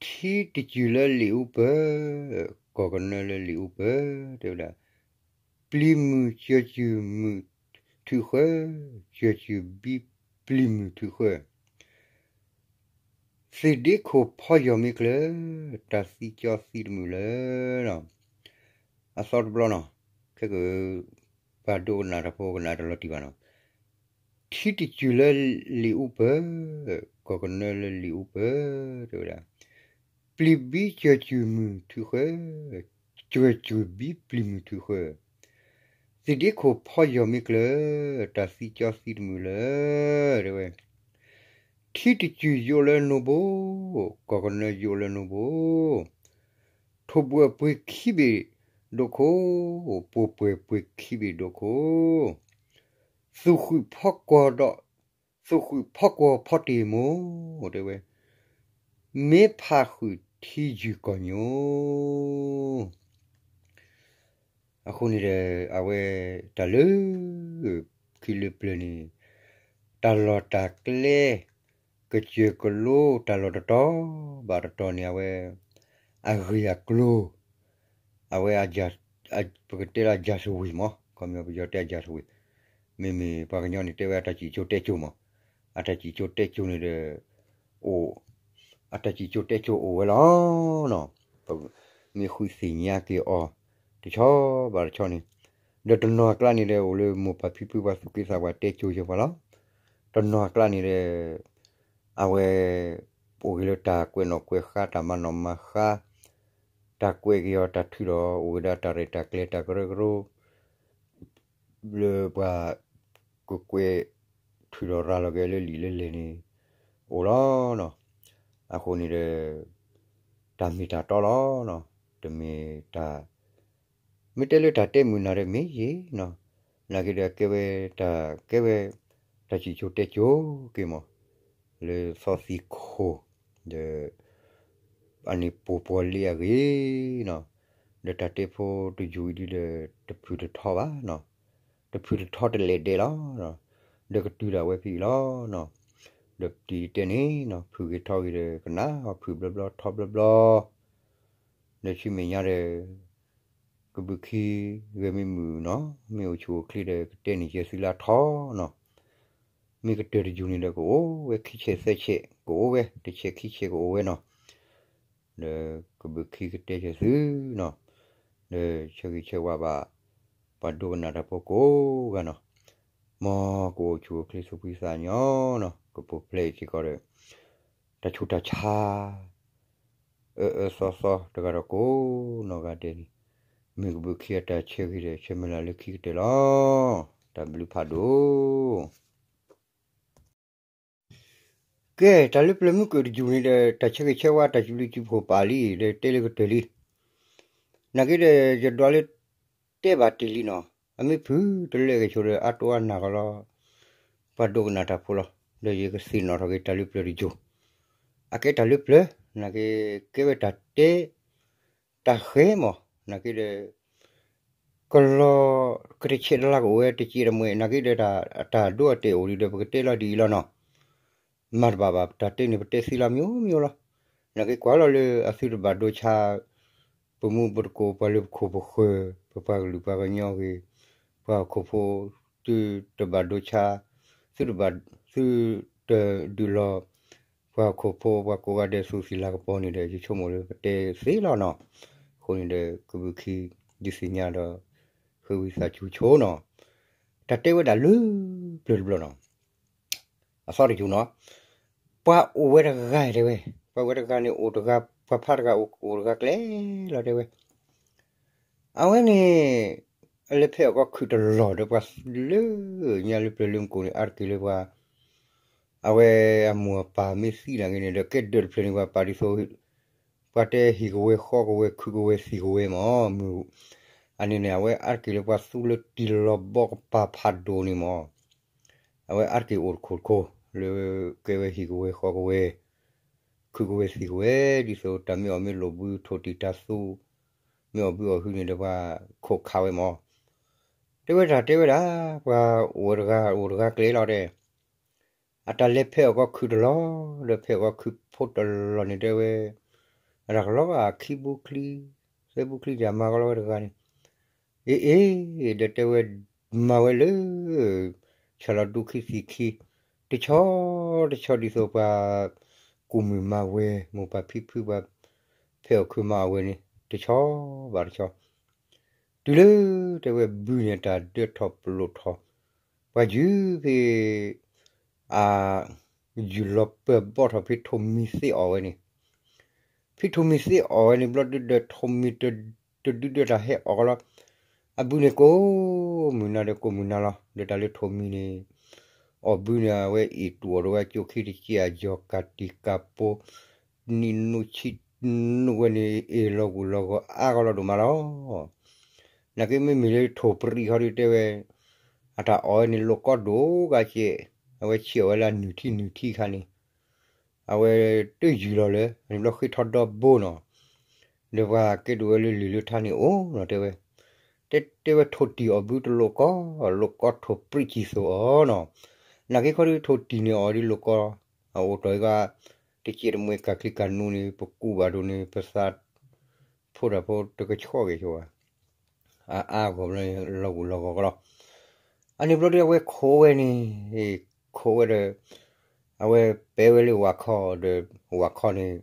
ထံတစူၢ်လၢလံာ်အူပၢၤ, ကီၢ်ကနၢလၢလံာ်အူပၢၤ တဲဝဲဒၣ်, ပျံၤမုၢ်စၢၤစူၢ်မုၢ်ထုးဃၢ, စၢၤစူၢ်ဘံပျံၤမုၢ်ထုးဃၢ, သ့ၣ်ဒ့ခိၣ်ဖီယီၢ်မ့ၢ်ကျၢၤ, တၢ်သံကၠီသံတမုာ်လၢၤနီၤ, အသီတဘျီနီၤ, ခဲက ပှၤဒိကနၣ်တၢ်ဖိကနၣ်တၢ်လီၤတံၢ်ဘၣ်နီၤ, ထံတစူၢ်လၢလံာ်အူပၢၤ, ကီၢ်ကနၢလၢလံာ်အူပၢၤ တဲဝဲဒၣ်, ပျံၤဘံစၢၤစူၢ်မုၢ်ထုးဃၢ, စၢၤစူၢ်ဘံပျံၤမုၢ်ထုးဃၢ, သ့ၣ်ဒ့ခိၣ်ဖီယီၢ်မ့ၢ်ကျၢၤ, တၢ်သံကၠီသံတမုာ်လၢၤ တဲဝဲ, ထံတစူၢ်ယိးလၢနိဘိ, ကီၢ်ကနၢယိးလၢနိဘိ, ထိၣ်ဘှဲၣ်ပှ့ၤခံဘ့ၣ်ဒိၣ်ခိၣ်, ပိၢ်ပှဲၤပှ့ၤခံဘ့ၣ်ဒိၣ်ခိၣ်, သူၣ်ဃုာ်ဖီကွီၢ်ဒီး, သူၣ်ဃုာ်ဖီကွီၢ်ဖီတ့ၢ်မိၢ် တဲဝဲ, မ့ၢ်ဖးဃုာ်ထံယုၢ်ကီၢ်ညိ အဃိန့ၣ်ဒီး အဝဲတၢ်လၢ ခံလၢပျၢၤန့ၣ် တၢ်လီၢ်တၢ်ကျဲ ကစၢၢ်ကလိတၢ်လီၢ်တတီၤဘၣ်တတီၤန့ၣ် အဝဲ အဂ့ၢ်အကျိၤ အဝဲ ပကတဲလၢအ ရာဇဝင် မး ခီပညီပယီၤတဲ ရာဇဝင်, မ့မ့ၢ်ပှၤကညီန့ၣ်တဲဝဲအတၢ်စံၣ်ကၠိတဲကၠိမး, အတၢ်စံၣ်ကၠိတဲကၠိန့ၣ်ဒီး အိၣ် အတၢ်စံၣ်ကၠိတဲကၠိအိၣ်ဝဲလီၤနီၤ, ပမ့ၢ်ဃုသ့ၣ်ညါက့ၤအီၤ တဆီဘၣ်တဆီန့ၣ်, ဒီးတနီၤအကျါန့ၣ်ဒီး အိၣ်လၢမိၢ်ပၢ်ဖံဖုပှၤသူၣ်က့သးပှၢ်တဲကၠိယဲၢ်ပှၤလီၤ, တနီၤအကျါန့ၣ်ဒီး အဝဲ အိၣ်ဂ့ၤလၢတၢ်ကွဲးနီၣ်ကွဲးဃါ တၢ်မၤနီၣ်မၤဃါ တၢ်ကွဲးက့ၤအီၤ တၢ်ထုးဒီး အိၣ်ဝဲဒၣ်တၢ်ရဲၣ်တၢ်ကျဲၤ တၢ်ကရၢကရိ လၢပှၤ ကကွဲးထုးဒီးရၤလီၤက့ၤလၢလံာ်လၢလဲၢ်န့ၣ် အိၣ်လီၤနီၤ, အဃိန့ၣ်ဒီး တၢ်မ့ၢ်တၢ်တီလီၤနီၤ, တမ့ၢ်တၢ် မ့ၢ်တဲလၢတၢ်တဲမုာ်နၤဒီးမ့ၢ်ယ့ၤနီၤ, နာ်က့ဒီးကဲဝဲ တၢ်ကဲဝဲ တၢ်စံၣ်ကၠိတဲကၠိက့ၤမး လၢသီသံခိၣ် ဒီး အန့ၣ်ပိာ်ပှၤလ့အဂ့ၢ်နီၤ, ဒီးတၢ်တဲဖိတယုၢ်အံၤဒ်ဒီး တဖုၣ်တထီဘၣ်နီၤ, တဖုၣ်တထီတလဲၤဒဲးလီၤ, ဒီးကတုၤဒၣ်ဝဲဖဲအံၤလီၤနီၤ, ဒီးပတံၤတဲန့ၣ်နီၤ ဖုၣ်ဂ့ၤထီဂ့ၤဒီး ကနၣ်အီၤဖုၣ်ဘျီဘျီထီဘျီဘျီ ဒီးဆူမဲာ်ညါဒီး ကဘုးခံဂဲၤမ့ၢ်မုာ်နီၤ မ့ၢ်အိၣ်ဆူၣ်အိၣ်ချ့ဒီး ကတဲန့ၢ်ယဲၢ်သုလၢအထီနီၤ, မ့ၢ်ကတၢၢ်တယုၢ်န့ၣ်ဒီး ကအိၣ်ဝဲခံဆဲးသၢဆဲး ကအိၣ်ဝဲ တဆဲးခံဆဲးကအိၣ်ဝဲနီၤ, ဒီးကဘုးခံကတဲယဲၢ်သုနီၤ, ဒီးဆၢဂ့ၤဆၢဝါဘၣ် ပှၤဒိကနၣ်တၢ်ဖိကိးဂၤနီၤ, မ်ကအိၣ်ဆူၣ်အိၣ်ချ့သူၣ်ဖှံသးညီနီၤ, ကပူၤဖျဲးစ့ၢ်ကီးဒီး တၢ်ဆူးတၢ်ဆါ အၢအၢသီသီတဂၤဒီးကိးနီၢ်ဂၤဒဲးန့ၣ်, မ့ၢ်ကဘုးခံအတၢ်ဆၢဂ့ၤဒီး ဆၢမုၢ်လၢ်လၢခံကတၢၢ်လီၤ. တၢ်ဘျုးဖးဒိၣ်. ကဲ တၢ်လၢပျၢၤမုၢ်ကၢၢ်တယူၢ်န့ၣ်ဒီး တၢ်ဆၢဂ့ၤဆၢဝါ တၢ်စူၤလံစူၤဖိးပာ်လံ ဒီးတဲလၢကတၢၢ်လံ. နာ်က့ဒီး ယဒွးလၢတဲဘၣ်တ့ၢ်လံနီၤ, အမ့ၢ်ဖုတလဲဂဲၤဆိဒီး အါတိအါနၢ်ကီးလီၤ. ပှၤဒိကနၣ်တၢ်ဖိလီၤ. ဒီးယကသ့ၣ်နီၣ်ထီၣ်က့ၤတၢ်လၢပျၢၤတယူၢ်, အကဲတၢ်လၢပျၢၤ, နာ်က့ ကဲဝဲတၢ်တဲ တၢ်ဃဲမး, နာ်က့ဒီး ကလီၤ ကတဆဲးတလၢကအိၣ်ဝဲတစဲးတမှဲး, နာ်က့ဒီး တၢ်ဒိအတဲာ်အိၣ်ဒံးဒီး ပကတဲလီၤဒ်အံၤလီၤနီၤ. မၤတဘၣ်ဘၣ် တၢ်တဲန့ၣ် ပတဲသ့လီၤ မျိုးမျိုး လီၤ. နာ်က့ကွၢ်လီၤလၢအသုတဘၣ်ဒိဆါ ပမူပတကိး ပှၤလၢပခိၣ်ပဃၢၤ ပပှၤကလုာ်ပှၤကညီဂ့ၤ, ပှၤဟီၣ်ခိၣ်ဖိ သုတဘၣ်ဒိဆါ, သုတဘၣ် သုတဒုးလီၤ ပှၤဟီၣ်ခိၣ်ဖိ ပှၤကိးဂၤဒဲး သူၣ်သံၣ်လၤကပီၤန့ၣ်ဒီး ယဆိကမိၣ်လၢပတဲသ့လီၤနီၤ. အဃိန့ၣ်ဒီး ကဘုးခံ ဒုးသ့ၣ်ညါဒီး ဃ့ဝံသးစူၤဆိနီၤ. တၢ်တဲဝဲဒၣ်လၢပျၢၤတဘျီနီၤ, အသီတယူၢ်နီၤ, ပှၤအိၣ်ဝဲတဂၤတဲဝဲ, ပှၤဝဲတဂၤန့ၣ်အိၣ်တဂၤ ပှၤဖးတဂၤအိၣ်တဂၤကျဲလီၤတဲဝဲ. အဝဲန့ၣ် အလဲၤဖဲအီၣ်ကီၢ်ခုၣ်တလီၢ်ဒီး ပှၤလၢညါလၢပျၢၤလၢမူခိၣ်န့ၣ် အါတက့ၢ်လၢပှၤ အဝဲအမိၢ်အပၢ်မ့ၢ်သံနာ်က့န့ၣ်ဒီး ကဲဒၢးတဖျၢၣ်န့ၣ် ပှၤပာ်ဒ်သိး ပှၤတဲဟံၣ်ကဝဲၤဃီကဝဲၤ ခုကဝဲၤသံၣ်ကဝဲၤမး, မုၢ် အန့ၣ်န့ၣ် အဝဲအါတက့ၢ်လၢပှၤသူလၢတံၢ်လီၤဘီကပၤဖးဒိၣ်န့ၣ်မး, အဝဲအါတက့ၢ်အိၣ်တခိၣ်တခိၣ် လၢကဲဝဲဟံၣ်ကဝဲၤဃီကဝဲၤ ခုကဝဲၤသံၣ်ကဝဲၤ ဒ်သိးတၢ်မ့ၢ်အီၣ်မ့ၢ်လိာ်ဘုထိၣ်တံၢ်တၢ်သူ မ့ၢ်အီၣ်ဘုအီၣ်ဟုန့ၣ်ဒီး ပှၤခိးခးဝဲမး. တဲဝဲတၢ်တဲဝဲဒၣ် ပှၤအိၣ်ဝဲတဂၤ အိၣ်တဂၤကျဲလီၤတဲ အတၢ်လဲၤဖဲအီၣ်ကီၢ်ခုၣ်တလီၢ် ဒီးဖဲအီၣ်ကီၢ်ခုၣ်ဖိတလီၢ်န့ၣ်တဲဝဲ, အတၢ်ကလီၤဂာ်ခံဘိချံ သၢဘိချံ ယမၤကလီၤဝဲတဂၤန့ၣ်, အ့အ့ ဒီးတဲဝဲ မၤဝဲလၢ ဆၣ်လီၤဒူခံသံၣ်ခံ တဆီတဆီဒ်သိးပှၤ ကူၣ်မုၣ်မၤဝဲ မိၢ်ပၢ်ဖံဖုပှၤ ဖဲအီၣ်ခုၣ်မၤအီၣ်ဝဲန့ၣ် တဆီဘၣ်တဆီ တုၤလၢတဲဝဲဘုန့ၣ် တၢ်ဒၢထီၣ်ပလိာ်ထီၣ် ပှၤယုၢ်ဖဲ အ ယုၢ်လီၤပၢၢ်ဘီၣ်ထီၣ်ဖဲထိၣ်မံၤသ့အီၣ်ဝဲန့ၣ်, ဖဲထိၣ်မံၤသ့အီၣ်ဝဲန့ၣ်ဘျီဒုဒီး ထိၣ်မံၤတဒုဒီးတၢ်ဟဲအီၣ်ကလီၤ, အဘုန့ၣ်ကိးမုၢ်နၤဒီးကိးမုၢ်နၤလီၤ. ဒီးတၢ်လၢထိၣ်မံၤန့ၣ် အီၣ်ဘုန့ၣ် အဝဲအ့ၣ်တူၢ်အီၣ်ဒီးဝဲကၠိခံတစဲးအယီၤ ကၣ်တံၢ်ကၣ်ပိ နံၣ်နူဆံနူဝဲန့ၣ် အ့ၣ်လီၤဂူာ်လီၤဂီၤအါကလီၤဒိၣ်မးလီၤ. နာ်က့မ့မ့ၢ်လၢထိၣ်ပြံးဃီဒုတဲဝဲ အတၢ်အီၣ်ဝဲန့ၣ် လိာ်ကီဒိၣ်ဂၤကဲး, အဝဲဆံးအီၣ်ဝဲလၢအနုၢ်ထံနုၢ်ထံခါန့ၣ် အဝဲတယုၢ်လီၤလၢ အန့ၣ်ဘျီဃ့ထီဒီဘိနီၤ, ဒီးပှၤကဲဒိၣ်ဝဲလၢလံာ်လၢထါန့ၣ်အိၣ်နီၤတဲဝဲ, တဲတဲဝဲထိၣ်တံၢ်အီၣ်ဘုတလိာ်ကီ, လိာ်ကီထိၣ်ပြံးစံၣ်သိးအီၤနီၤ, နာ်က့ခီဒုထိၣ်တံၢ်န့ၣ်အီၣ်ဒုလိာ်ကီ, အအိၣ်တီၢ်အံၤက တစဲးတမှဲၤကၣ်ချံကၣ်နူန့ၣ် ပကူးဘၣ်ဒိၣ်န့ၣ် ပသးဖိတၢ်ဖိတကဆှီက့ၤဆိဘၣ် အအါဂီၢ်ဘျီန့ၣ် လီၤဂူာ်လီၤဂီၤကလီၤ. အန့ၣ်ဘျီဒုအဝဲခိးဝဲန့ၣ်, ခိးဝဲဒီး အဝဲပဲဝဲလၢဝၣ်ခီဒီး ဝၣ်ခီန့ၣ်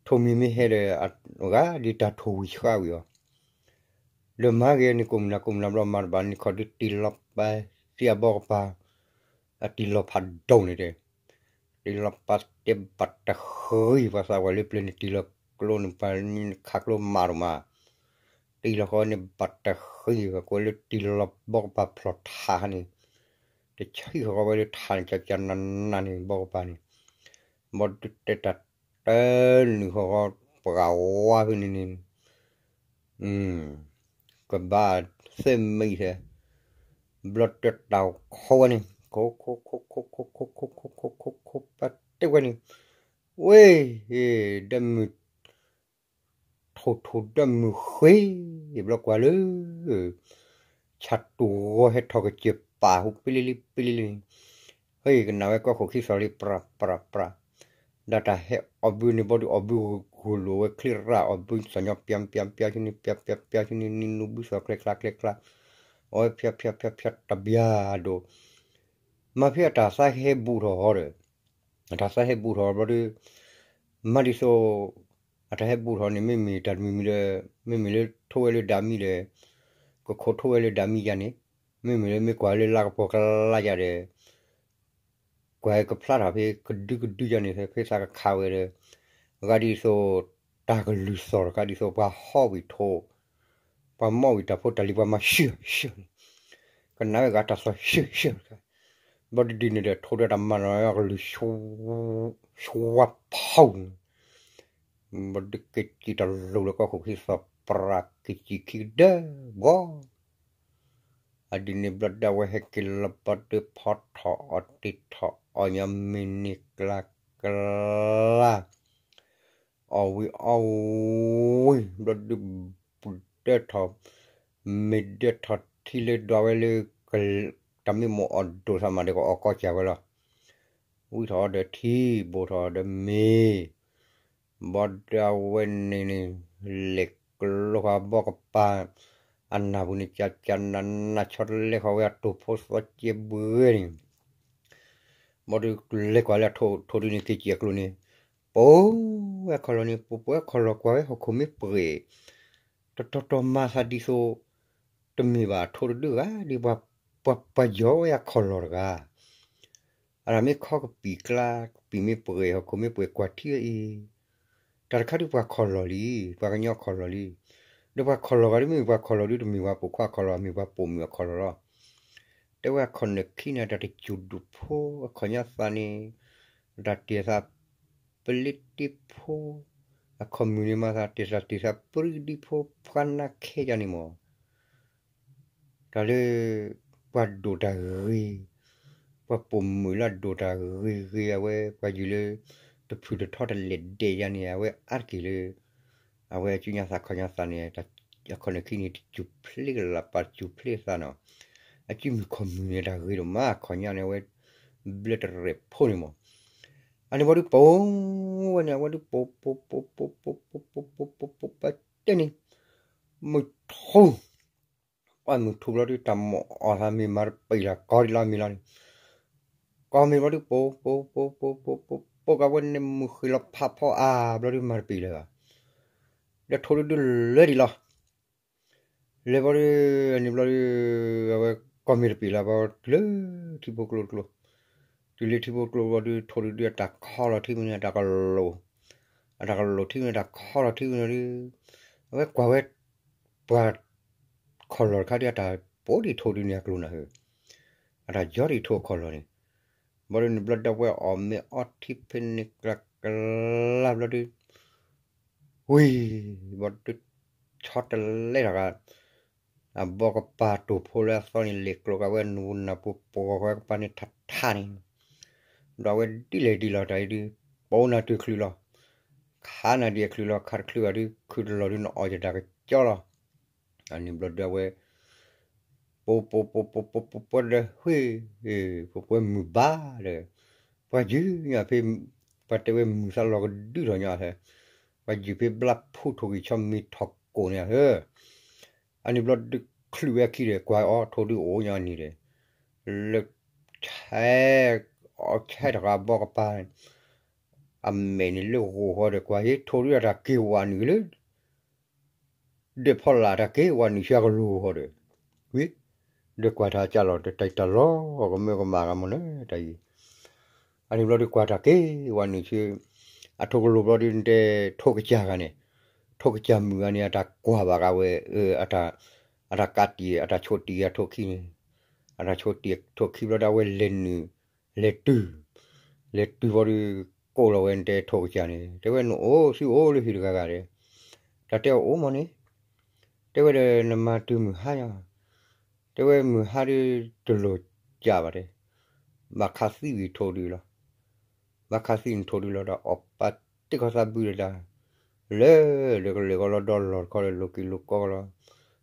ထိၣ်မံၤမ့ၢ်ဟဲဒီး အဂၤဒ်တၢ်ထိၣ်ဝံၤဆှါဝံၤအီၤ, ဒီးမၤဂ့ၤန့ၣ်ကိးမုၢ်နၤကိးမုၢ်နၤဘျီမၤတဘၣ်န့ၣ်ခီဒုတံၢ်လီၤပာ်သ့အဘီကပၤ အတံၢ်လီၤဖးဒိၣ်န့ၣ်တဲ တံၢ်လီၤပာ်တဲဘၣ်တဃံၤ ပှၤသးပှၢ်လၢပျၢၤန့ၣ် တံၢ်လီၤကျိန့ၣ် ပှၤခးကျိမးဒိၣ်မး, တံၢ်လီၤဃီန့ၣ်ဘၣ်တဃံၤ ပှၤကိးလၢတံၢ်လီၤဘီကပၤဖျိးထးန့ၣ်, တဆံဃီဃီဝဲလၢထးန့ၣ် ကကနနန့ၣ် ဘီကပၤန့ၣ်, ဘီတဲတၢ်တနုာ်ဃီဃီ ပှၤဝါဖဲန့ၣ်န့ၣ် ကဘၣ်သ့ၣ်မံထဲ, ဘျီတၢ်တၢ်ခိးဝဲန့ၣ် ခိးခိးခိးခိးခိးခိးခိးခိးခိးခိးခိး ပတဲဝဲန့ၣ်, ဝဲ, ဒီးမုၢ် ထိၣ်ထိၣ်ဒီးမုၢ်ဃ့, ဘျီကွၢ်လၢ ဆၣ်တူၢ်ဂီၤဟဲထီၣ်ကစၢၢ်ပာ်ဟူပလ့လံပလ့လံန့ၣ်, ဟဲကနၣ်ဝဲကီၢ်ခိၣ်ခံသီၣ်လံ ပြၢ်ပြၢ်ပြၢ်, ဒီးတၢ်ဟဲအီၣ်ဘုန့ၣ် ဘီဒုးအီၣ်ဘုဂိၢ်လိာ်ဝဲချ့ရၣ် အီၣ်ဘုသီၣ်ညီ ပၠးပၠးပၠးဆူန့ၣ် ပၠးပၠးပၠးဆူန့ၣ် နံၤနူဘုသီၣ်ချဲချါချဲချါ, အီၣ်ဝဲဖၠးဖၠးဖၠးဖၠးတဘျီဒိၣ်, မၤဖဲအတၢ်သးဟဲဘူးထီၣ်ဟီဒီး အတၢ်သးဟဲဘူးထီၣ်ဘျီဒီး မၤဒ်သိး အတၢ်ဟဲဘူးထီၣ်န့ၣ် မ့မ့ၢ်တၢ်တမံၤမံၤဒီး မ့မ့ၢ်လၢထိဝဲလၢဒၣ်မံဒီး ကခိးထိဝဲလၢဒၣ်မံယါန့ၣ်, မ့မ့ၢ်လၢမ့ၢ်ကွၢ်လၢလါကပီၤကလါယါဒီး ကွၢ်ကဖျါထီၣ်ဖဲကဒုကဒုယါန့ၣ် ဖဲသးကခးဝဲဒီး ဂၤဒ်သိး တၢ်ကလုၢ်သီၣ်တခါဒ်သိးပှၤဟီဝံၤထိၣ်, ပှၤမီၣ်ဝံၤတၢ်ဖိတၢ်လံၤ ပှၤမၤဆှၢဆှၢန့ၣ်, ကနၣ်ဝဲဂၤတၢ်သီၣ်ဆှၢဆှၢတခါ, ဘျီဒ်န့ၣ်ဒီး ထိၣ်ဒုးတၢ်မၤနီၣ်အကလုၢ် ဆှါဖီၣ်န့ၣ်, ဘျီဒုးက့ၤစံၣ်တလူၤလၢကီၢ်ခိၣ်ခံ သီၣ်ပြးက့ၤစံၣ်ခံကဒၢဘီ အဒ်န့ၣ်ဘျီဒုးအဝဲဟဲက့ၤလီၤဘျီဒုး ဖီထီၣ်အီၣ်တ့ၢ်ထီၣ်အီၣ်ညီမ့ၢ်န့ၢ်ကျါကျါ, အီၣ်ဝံၤအီၣ်ဝံၤ ဘျီဒုး ဒၢထီၣ် မ့ၢ်ဒၢထီၣ်ထံလၢဒွးဝဲလၢ တၢ်မ့ၢ်မိၣ်အီၣ်ဒိၣ်သးမးဒီး ကအီၣ်ကီၢ်စၢ်ဝဲလီၤ. ဝံထီၣ်အီၤဒီးထံ ဘိၣ်ထီၣ်အီၤဒီးမ့ၤ, ဘျီဒုးအဝဲန့ၣ်န့ၣ် လဲၤကျိဃာ်ဘီကပၤ အနၢ်ပူၤန့ၣ် ကကနနဆီတလဲဃီၤဝဲအတိၢ်ဖိသီကဲဘှဲန့ၣ် ဘျီဒုးလဲၤကွၢ်လၢထိၣ်ဒုးန့ၣ် က့ၤစံၣ်အကျိၤန့ၣ်, ပိာ်ဝဲအခီၣ်လီၢ်န့ၣ် ပိာ်ပိာ်အခီၣ်လီၢ် ကွၢ်ဝဲဟီၣ်ခိၣ်မ့ၢ်ပှဲၤ, တတီၤတီၤမၤသးဒ်သိး တမ့ၢ်ဘၣ်ထိၣ်တဒုဂၤ ဒ်ပှၤ ပှၤပှၤယီၤဝဲအခီၣ်လီၢ်တဂၤ အတၢ်မ့ၢ်ခီကပံာ်ကျါ ကပံာ်မ့ၢ်ပှဲၤ ဟီၣ်ခိၣ်မ့ၢ်ပှဲၤ ကွၢ်ထံဝဲအံၤ, တၢ်တခါဒုးပှၤခီၣ်လီၢ်လံ, ပှၤကညီခီၣ်လီၢ်လံ. ဒီးပှၤခီၣ်လီၢ်ဂၤဒ်မ့ၢ်ပှၤခီၣ်လီၢ်ဒုး တမ့ၢ်ပှၤပိာ်ခွါခီၣ်လီၢ် မ့ၢ်ပှၤပိာ်မုၣ်အခီၣ်လီၢ်လီၤ. တဲဝဲအခီၣ်နၢၣ်ခံန့ၣ် တၢ်တစူၢ်ဒူၣ်ဖိ အခီၣ်ညါသးန့ၣ် တၢ်တ့ၢ်သး ပလ့တ့ဖိ, အခီၣ်မုၣ်န့ၣ်မၤသးတ့ၢ်သးတ့ၢ်သးပြံဒံဖိ ပှၤနၢ်ခဲယါန့ၣ်မး တၢ်လၢ ပှၤဒိၣ်တၢ်ဂ့ၤ, ပှၤပိာ်မုၣ်လၢအဒိၣ်တၢ်ဂ့ၤဂ့ၤ အဝဲပှၤယုၢ်လၢ တဖုၣ်တထီတလဲၤဒဲးယါန့ၣ် အဝဲအါတက့ၢ်လၢ အဝဲအစုညါသးခီၣ်ညါသးန့ၣ် အခီၣ်နၢၣ်ခံန့ၣ် တစူၢ်ဖျ့ကလၤပာ် တစူၢ်ဖျ့သးနီၤ, အစုမုၢ်ခီၣ်မုၣ်န့ၣ် တၢ်ဂ့ၤဒိၣ်မး အခီၣ်ညါန့ၣ် အဝဲ ဘျၢတရဲၣ်ဖိန့ၣ်မး, အန့ၣ်ဘျီဒုးပိာ်ဝဲန့ၣ် အဝဲဒုးပိာ်ပိာ်ပိာ်ပိာ်ပိာ်ပိာ်ပိာ်ပိာ်ပိာ်ပိာ်ပိာ်ပိာ်ပှၤတဲန့ၣ် မုၢ်ထူၣ် ပှၤမုၢ်ထူၣ်ဘျီဒုး တၢ်မိၣ်အီၣ်သးမ့ၢ်မၤတပံာ်လၢ် ကီဒ်လီၤမ့ၢ်လီၤန့ၣ်, ကီၢ်မ့ၢ်ဘျီဒုး ပိာ်ပိာ်ပိာ်ပိာ်ပိာ်ပိာ်ပိာ်ကဝဲန့ၣ် မုၢ်ဃ့ၢ်လီၤဖးဖီအါဘျီဒုး မၤတပံာ်လၢၤဘၣ်, ဒီးထိၣ်ဒုဒုလၢဒံးလီၤ, လၢဘျီဒုး အန့ၣ်ဘျီဒုး အဝဲကီၢ်မ့ၢ်တပံာ်လၢၤဘၣ် တုၤလၢထံဖိကျိတကျိ, တုၤလၢထံဖိကျိဘျီဒုး ထိၣ်ဒုဒုအတၢ်ခီလီၤထံမ့ၢ်န့ၣ် အတၢ်ကလိၤ, အတၢ်ကလိၤထံမ့ၢ်န့ၣ် တၢ်ခီလီၤထံမ့ၢ်န့ၣ်ဒုး, အဝဲကွၢ်ဝဲ ပှၤ ခီၣ်လီၢ်တခါဒုး အတၢ်ပိာ်ဒံးထိၣ်ဒုန့ၣ်အကျိၤနၤဧၢ, အတၢ်ယီဒံးထိၣ်ခီၣ်လီၢ်န့ၣ်, ဘျီဒုးန့ၣ်ဘျီဒုး အဝဲအီၣ်မ့ၤအီထံဖဲန့ၣ်ကျါကျါဘျီဒုး, ဝံၤ ဘျီဒုး ဆီတလဲတၢ်ဂၤ, အဘီကပၤတိာ်ဖိလၢအသီန့ၣ် လဲၤကျိၤကဝဲနူနၢ်ပူၤ ပှီၤဃီကပၤန့ၣ်ထးထးန့ၣ်, ဒီးအဝဲဒ်လဲၣ်ဒ်လဲၣ်တၢ်အံၤဒုး, ပိာ်နၤတုၤချုးလီၤ, ခးနၤဒံးအချုးလီၤ ခးတချုးဘၣ်ဒုး ခုတလီၢ်ဒုး နအီၣ်ယတၢ်ကစီလီၤ, အန့ၣ်ဘျီဒုးအဝဲ ပိာ်ပိာ်ပိာ်ပိာ်ပိာ်ပိာ်ပိာ်ဒီး ဟ့ၣ် ပှၤပှဲၤမုၢ်ဘါဒီး ပှၤယုၢ်ညါဖဲ ပှၤတဲဝဲမုၢ်သးလီၤကဒုထီၣ်ညါဟဲ, ပှၤယုၢ်ဖဲဘျါဖူထိၣ်ဂံၢ်ဆီမ့ၢ်ထီၣ်ကိၢ်န့ၣ်ဟဲ, အန့ၣ်ဘျီဒုးချုးဝဲအခံဒီး ကွၢ်အီၤထိၣ်ဒုအိၣ်ညါန့ၣ်ဒီး လၢ ဆဲး အီၣ်ဆဲးတဂၤဘီကပၤ အမဲာ်န့ၣ်လၢဂိၢ်ဃီဒီး ကွၢ်ဟ့ၣ်ထိၣ်ဒုအတၢ်က့ၤဝးနုာ်လၢ ဒဲးဖီလာ်တၢ်က့ၤဝးနုာ်ဆံးကလိၤဃီဒီး, ဝံၤ ဒီးကွၢ်တၢ်ကၢ်လီၤ တၢ်တၢ်လီၤကမၢကမၣ်ဂၤမ့ၢ်န့ၣ်တၢ်အံၤ, အန့ၣ်ဘျီဒုးကွၢ်တၢ်က့ၤဝးနုာ်ဆံး, အထိၣ်ကလိၤဘျီဒုးတဲထိၣ်ကစၢ်ဂၤန့ၣ်, ထိၣ်ကစၢ်မုၣ်ဂၤန့ၣ် အတၢ်ကွၢ်ဘၣ်ဂၤဝဲ, အတၢ်ကးတံၢ် အတၢ်ဆိးတံၢ်အထိၣ်ခံန့ၣ်, အတၢ်ဆိးတံၢ်အထိၣ်ခံဘျီဒုးအဝဲလဲၤနုာ်, လဲၤတုၤ, လဲၤတုၤဘျီဒုး ကိးလီၤဝဲန့ၣ်တဲထိၣ်ကစၢ်န့ၣ် တဲဝဲနအိၣ်သုအိၣ်လၢဟံၣ်တဂၤဂၤဒီး, တၢ်တဲအအိၣ်မ့ၢ်န့ၣ်, တဲဝဲဒီးနမၤတုၤမုၢ်ဟါညါ, တဲဝဲမုၢ်ဟါဒုးတလိၣ်ကးဘၣ်တဲ, ဘၣ်ခးသံဝံၤထိၣ်ဒုလီၤ, ဘၣ်ခးသံန့ၣ်ထိၣ်ဒုလီၤဒီး အီၣ်ပာ်တ့ၢ်ခီသးဘုဒီးတၢ်, လၢ ဒီးကလဲၤကီလီၤဒီလီၢ်တခီဒီး လိၤက့ၤလိၤကီကလီၤ,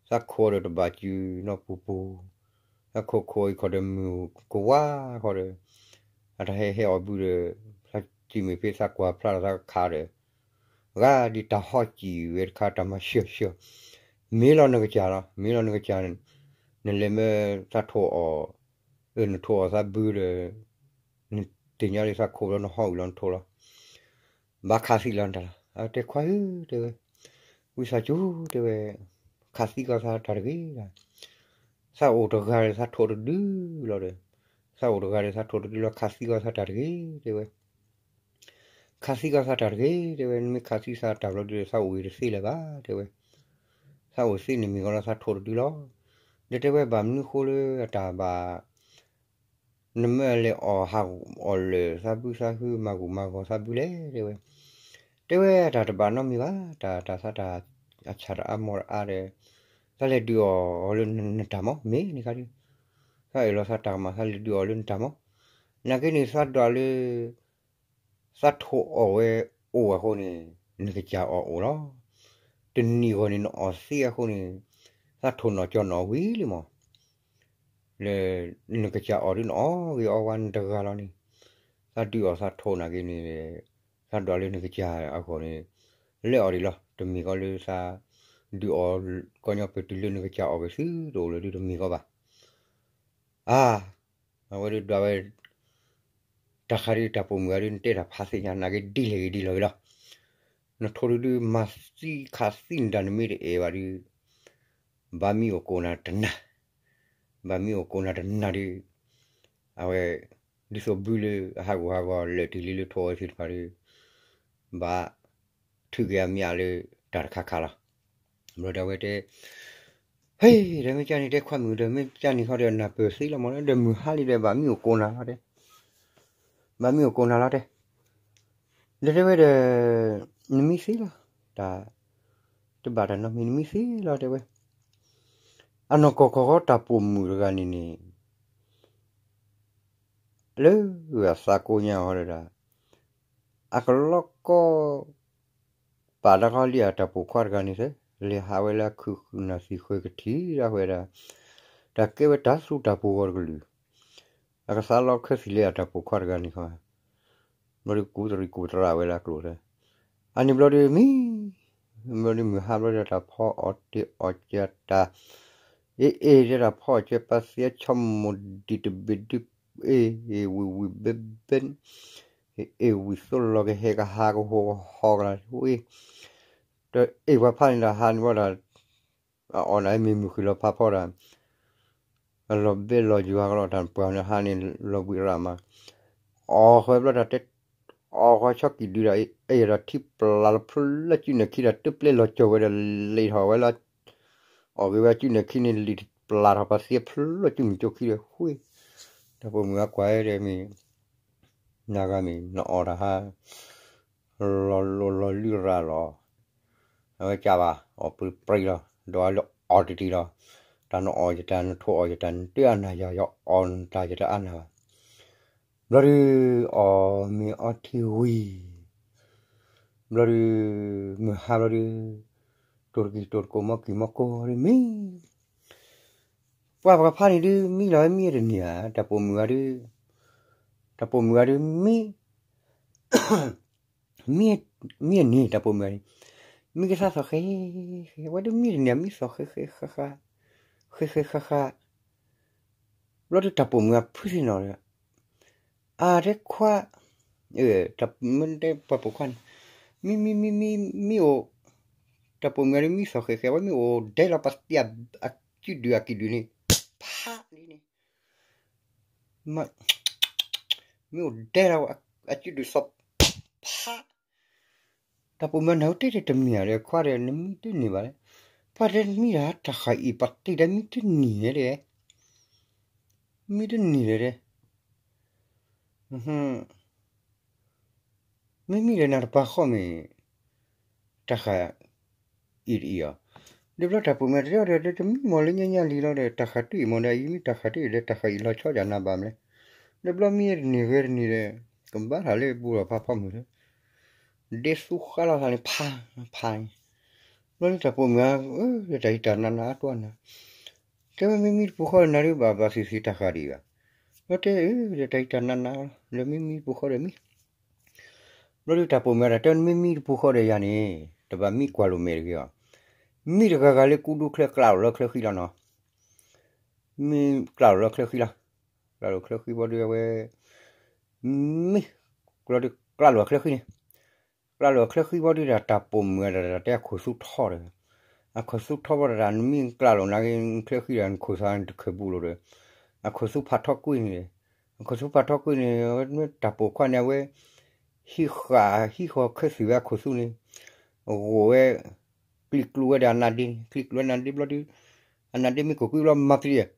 သးခိၣ်ဒီးတဘၣ်စုနီၢ်ပူၤပူၤ, သးခိၣ်ခိၣ်အံၤခီဒီးမုၢ်ကဝါခီဒီး, အတၢ်ဟဲဟဲအီၣ်ဘုဒီး, သးစံးမ့ၢ်ဖဲသးကွၢ်ဖျါလီၤသးခးဒီး, ဂၤဒ်တၢ်ဟီၣ်စံၣ်ဝဲတခါတၢ်မၤဆှၢဆှၢ, မ့ၢ်လီၤနကစၢ်လီၤ မ့ၢ်လီၤနကစၢ်, နလဲၤမ့ၢ်သးထိၣ်အီၣ်, နထိၣ်အီၣ်သးဘုဒီး, နသ့ၣ်ညါလၢသးခိၣ်လီၤနဟီၣ်ဝံၤလီၤနထိၣ်လီၤ ဘၣ်ခးသံလီၤနတၢ်လီၤ, တဲခွါဧၢ တဲဝဲ, ဝံသးစူၤ တဲဝဲ, ခးသံကီးသးတၢ်တဂ့ၤဒၣ်, သးအိၣ်တဂၤဒီးသးထိၣ်တဒုလီၤဒီး, သးအိၣ်တဂၤဒီးသးထိၣ်တဒုလီၤ ခးသံကီးသးတၢ်တဂ့ၤ တဲဝဲ, ခးသံကီးသးတၢ်တဂ့ၤ တဲဝဲ, နမ့ၢ်ခးသံသးတၢ်ဘျီဒုး သးအိၣ်ဂ့ၤတသ့လၢၤဘၣ် တဲဝဲ, သးအိၣ်သ့န့ၣ်မ့ၢ်ကီးလီၤသးထိၣ်တဒုလီၤ, ဒီးတဲဝဲဘၣ်မနုၤဃိလၢအတၢ်ဘၣ် နမ့ၢ်လဲၤအီၣ်ဟးအီၣ်လၢာ်သးဘုသးဟု မၤဂူာ်မၤဂီၤသးဘုလဲၣ် တဲဝဲ, တဲဝဲတၢ်တဘၣ်နီတမံၤဘၣ်, တၢ်တၢ်သးတၢ်အဆၣ်တၢ်အါမီၢ်တအါဒီး, သးလဲၤဒုးအီၣ်လၢနတၢ်မီၢ် မ့ၢ်န့ၣ်ခါဒီး, သးအၢၣ်လီၤသးတၢ်ကမၣ် သးလဲၤဒုးအီၣ်လၢနတၢ်မီၢ်, နာ်က့န့ၣ် သးဒွးလၢ သးထိၣ်အီၣ်ဝဲအိၣ်အဃိန့ၣ် နကစၢ်အီၣ်အိၣ်လီၤ. တနံၤဂီၢ်န့ၣ် နအီၣ်သ့အဃိန့ၣ် သးထိၣ်နီၣ်ကၠီနီၣ်ဝံၤလံမး, လၢ နကစၢ်အီၣ်ဒုးနအီၣ်ဂ့ၤအီၣ်ဝါနတဂၤလီၤန့ၣ်, သးဒုးအီၣ်သးထိၣ်နာ်က့န့ၣ်, သးဒွးလၢနကစၢ်အဂီၢ်န့ၣ် လဲၤအီၣ်ဒံးလီၤ. တမ့ၢ်ကီးလၢသး ဒုးအီၣ်ကီညီပတုၤလၢနကစၢ်အီၣ်က့ၤသုတအိၣ်လၢၤဒုးတမ့ၢ်ကီးဘၣ်. အါ အဝဲဒုးဒွးဝဲ တၢ်ဃးဒုးတၢ်ပိာ်မုၣ်ဂၤဒုး နတဲတၢ်ဖးသ့ၣ်ညါ နာ်က့ဒ်လဲၣ်ဂ့ၤဒ်လဲၣ်ဂ့ၤလီၤ. နထိၣ်ဒုးဒုး မၤသံခးသံနတၢ်နမ့ၢ်တအဲၣ်ဘၣ်ဒုး, ဘၣ်မံအိၣ်ကိးနၤတနၤ, ဘၣ်မံအိၣ်ကိးနၤတနၤဒုး, အဝဲ ဒ်သိးဘုလၢအဟးဂူာ်ဟးဂီၤလၢာ်တ့ၢ်လံလၢထိၣ်ဝဲသ့ၣ်တဖၣ်ဒုး, ဘၣ် ထုးက့ၤအမ့ၢ်လၢတၢ်တခါခါလီၤ. ဘျီဒီးအဝဲတဲ ဟ့ၣ် ဒီးမ့ၢ်ကၢ်န့ၣ်တဲခွါမုၣ်ဒီး မ့ၢ်ကၢ်န့ၣ်ဃီဒီးနၢ်ပၢၢ်သ့လီၤမး ဒီးမုၢ်ဟါလံဒီး ဘၣ်မံအိၣ်ကိးနၤလီၤတဲ, ဘၣ်မံအိၣ်ကိးနၤလီၤတဲ, ဒီးတဲဝဲဒီး နမံသ့လီၤ, တၢ် တဘၣ်တၢ်နီတမံၤ နမံသ့လီၤတဲဝဲ, အနီၢ်ကီၢ်ခီၣ်ဃီတၢ်ပိာ်မုၣ်တဂၤန့ၣ်န့ၣ် လၢအသးကိးညါအီၤဒီး အကလီကီ ပာ်တၢ်ခီလံအတၢ်ပိာ်ခွါတဂၤန့ၣ်သ့, လဲၤဟးဝဲလၢအခုၣ်ဃုနၢ်သံခွဲးကထံၣ်ဒၣ်ဝဲဒၣ်, တၢ်ကဲဝဲတၢ်သူတၢ်ပူၤဂီၤတကလုာ်, အကသးလီခဲသံလၢအတၢ်ပိာ်ခွါတဂၤန့ၣ်ခီ, ဘျီဒီးကူးတရံးကူးတရံးဝဲလၢအကျိၤသ့, အန့ၣ်ဘျီဒီးမံ ဘျီဒီးမုၢ်ဟါဘျီဒီးတၢ်ဖီအီၣ်တ့ၢ်အီၣ်ကၢတၢ် အ့ၣ်အ့ၣ် တဲတၢ်ဖီအီၣ်ကၢပှၤသ့အဆီမိၢ်ဒံးတဘ့ၣ်ဒုး အ့ၣ်အ့ၣ်ဝံၣ်ဝံၣ်ဘဲဘဲ အ့ၣ်ဝံၣ်သိလီၤကဟဲကဟးကဟိကဟီကလါ အ့ၣ် တအ့ၣ်ပှၤဖးန့ၣ်ဒီးဟးန့ၣ်ဘျီဒီး အအီၣ်နၤမ့ၢ်မုၢ်ဃုာ်လီၤဖးဖီဒီး အလီၤဘဲလီၤယွၤကလီၤတၢ်ပှၤန့ၣ်ဟးန့ၣ်လီၤဘှံးရၣ်မး, အီၣ်ဃီဘျီတၢ်တဲ အီၣ်ဃီဆီကံၣ်ဒုးဒီး အ့ၣ်ဒီးထံပျၢ်လီၤဖျၢၣ်လၢစုနဲၣ်ခံဒီး တပျဲလီၤကၠီၤဝဲဒီးလံာ်ထီၣ်ဝဲလၢ အီၣ်ဂ့ၤဝဲစုနဲၣ်ခံန့ၣ် လံာ်ပျၢ်ထီၣ်ပှၤသ့ဖျၢၣ်လၢစုမုၢ်ကၠိခံဒီး ဃ့ တၢ်ပိာ်မုၣ်အကွၢ်ဒီးမ့ၢ် နဂၤမ့ၢ်နအီၣ်တၢ်ဟါ လီၤလိၤလီၤလုၢ်ရၣ်လီၤ, အဝဲကဘၣ်အီၣ်ပြံပြံလီၤ, ဒီးအီၣ်တတံၢ်လီၤ, တၢ်နအီၣ်ယတၢ်နထိၣ်အီၣ်ယတၢ်နတအါနၢ်ယၤ ယအီၣ်နတၢ်ယတအါနၢ်ဘၣ်, ဘျီဒုး အီၣ်မ့ၤအီထံဝံၤ ဘျီဒုး မုၢ်ဟါဘျီဒုး တိၢ်တကံၢ်တိၢ်တကိးမီၢ်ကံၢ်မီၢ်ကိၢ်ဒုးမံ ပှၤပှၤဖးန့ၣ်ဒုး မံလီၤဝဲမံတန့ၢ်ဧါ တၢ်ပိာ်မုၣ်ဂၤဒုး, တၢ်ပိာ်မုၣ်ဂၤဒုးမံ, မံန့ၢ်တၢ်ပိာ်မုၣ်ဂၤန့ၣ်, မံကသးသီၣ်ဃဲ, ဃဲဝဲဒုးမံတန့ၢ် မံသီၣ်ဃဲဃဲဃါဃါ, ဃဲဃဲဃါဃါ, ဘျီဒုးတၢ်ပိာ်မုၣ်ဂၤဖုသ့ၣ်နီၣ်ဒီး အါတဲခွါ, မ့ၢ်တဲပှၤပိာ်ခွါန့ၣ်, မံမံမံမံမံအိၣ်, တၢ်ပိာ်မုၣ်ဂၤဒုးမံသီၣ်ဃဲဃဲ အဝဲမ့ၢ်အိၣ်ဒဲလီၤပှၤသ့အစုဒုၣ်အကံၣ်ဒုၣ်န့ၣ်, ဖးဒ်န့ၣ်, မ့ၢ်အိၣ်ဒဲလီၤအစုဒုၣ်သီၣ်, ဖး တၢ်ပိာ်မုၣ်ဂၤနၢ်ဟူတဲတမံၤဧါဒီး ခွါဒီး နမံတန့ၢ်ဘၣ်လဲၣ်, ပှၤတဲမံဒီးတၢ်ဃာ်အံၤ ပှၤတဲဒီးမံတန့ၢ်လဲၣ်, မံတန့ၢ်လဲၣ်ဒီး မ့မံဒီးနၤတပၤဃီမ့ၢ် တၢ်ဃာ်အံၤတအံၤအီၤ, ဒီးဘျီတၢ်ပိာ်မုၣ်ဂၤတဲဒီး တမံမီၢ်လၢညါညါလံလီၤဒီး တၢ်ဃာ်တအံၤမီၢ်ဒီး အံၤမ့ၢ်တၢ်ဃာ်တအံၤဒီး တၢ်ဃာ်အံၤလီၤဆီဒၣ်နၤဘၣ်မလဲၣ်, ဒီးဘျီမံတန့ၢ်ဂ့ၤတန့ၢ်ဒီး ကဘၣ်ထီၣ်လၢဘူၣ်ထီၣ်ဖးဖီမုၢ်လၢ ဒ့သူဃါလီၤသးန့ၣ် ဖးဖးန့ၣ်, ဘျီဒုးတၢ်ပိာ်မုၣ်ဧၢ, တၢ်အံၤတၢ်နးနးအါတွၣ်နၤ, တဲဝဲမ့မံတပူၤဃီဒီးနၤဒုးဘၣ်ဘၣ်သ့ၣ်သ့ၣ်တၢ်ဃာ်ဒံးဘၣ်, ဘျီတဲအၢ တၢ်အံၤတၢ်နးနးလီၤ ဒီးမ့မံတပူၤဃီဒီးမံ, ဘျီဒုးတၢ်ပိာ်မုၣ်ဂၤဒီး တဲမ့မံတပူၤဃီဒီးယၤန့ၣ် တဘၣ်မံကွၢ်လိာ်မဲာ်တဂ့ၤအီၤ, မံတဂၤဂၤလၢကူဒူချၢကျးအိၣ်လၢချၢဃံလီၤနီၤ, မံကျးအိၣ်လၢချၢဃံလီၤ, ကျးအိၣ်ချၢဃံဘျီဒုးအဝဲ မ့ၢ် ကျီဒုးကျးလိာ်အချၢဃံန့ၣ်, ကျးလိာ်အချၢဃံဘီဒုးဒီး တၢ်ပိာ်မုၣ်ဝဲဒၣ်တဲအခိၣ်သူထီဒီး, အခိၣ်သူထီဘီဒၣ် နမ့ၢ်ကျးလိာ်နာ်က့ ချၢဃံဒီး နခိၣ်သးတခၢၣ်ဘူးလိာ်ဒီး, အခိၣ်သူဖးထီကွံာ်န့ၣ်, အခိၣ်သူဖးထီကွံာ်န့ၣ် တၢ်ပိာ်ခွါန့ၣ် အဝဲ ဟံးဃာ်ဟံးဃီၤခၢၣ်သံၣ်ဝဲအခိၣ်သူန့ၣ်, ဂိၣ်ဝဲ ကျံၤကျူဝဲဒီးအနါဒ့န့ၣ်, ကျံၤကျူဝဲနါဒ့ဘျီဒုး, အနါဒ့မ့ၢ်ကိၢ်ကွံာ်ဘျီ မၤပျံၤ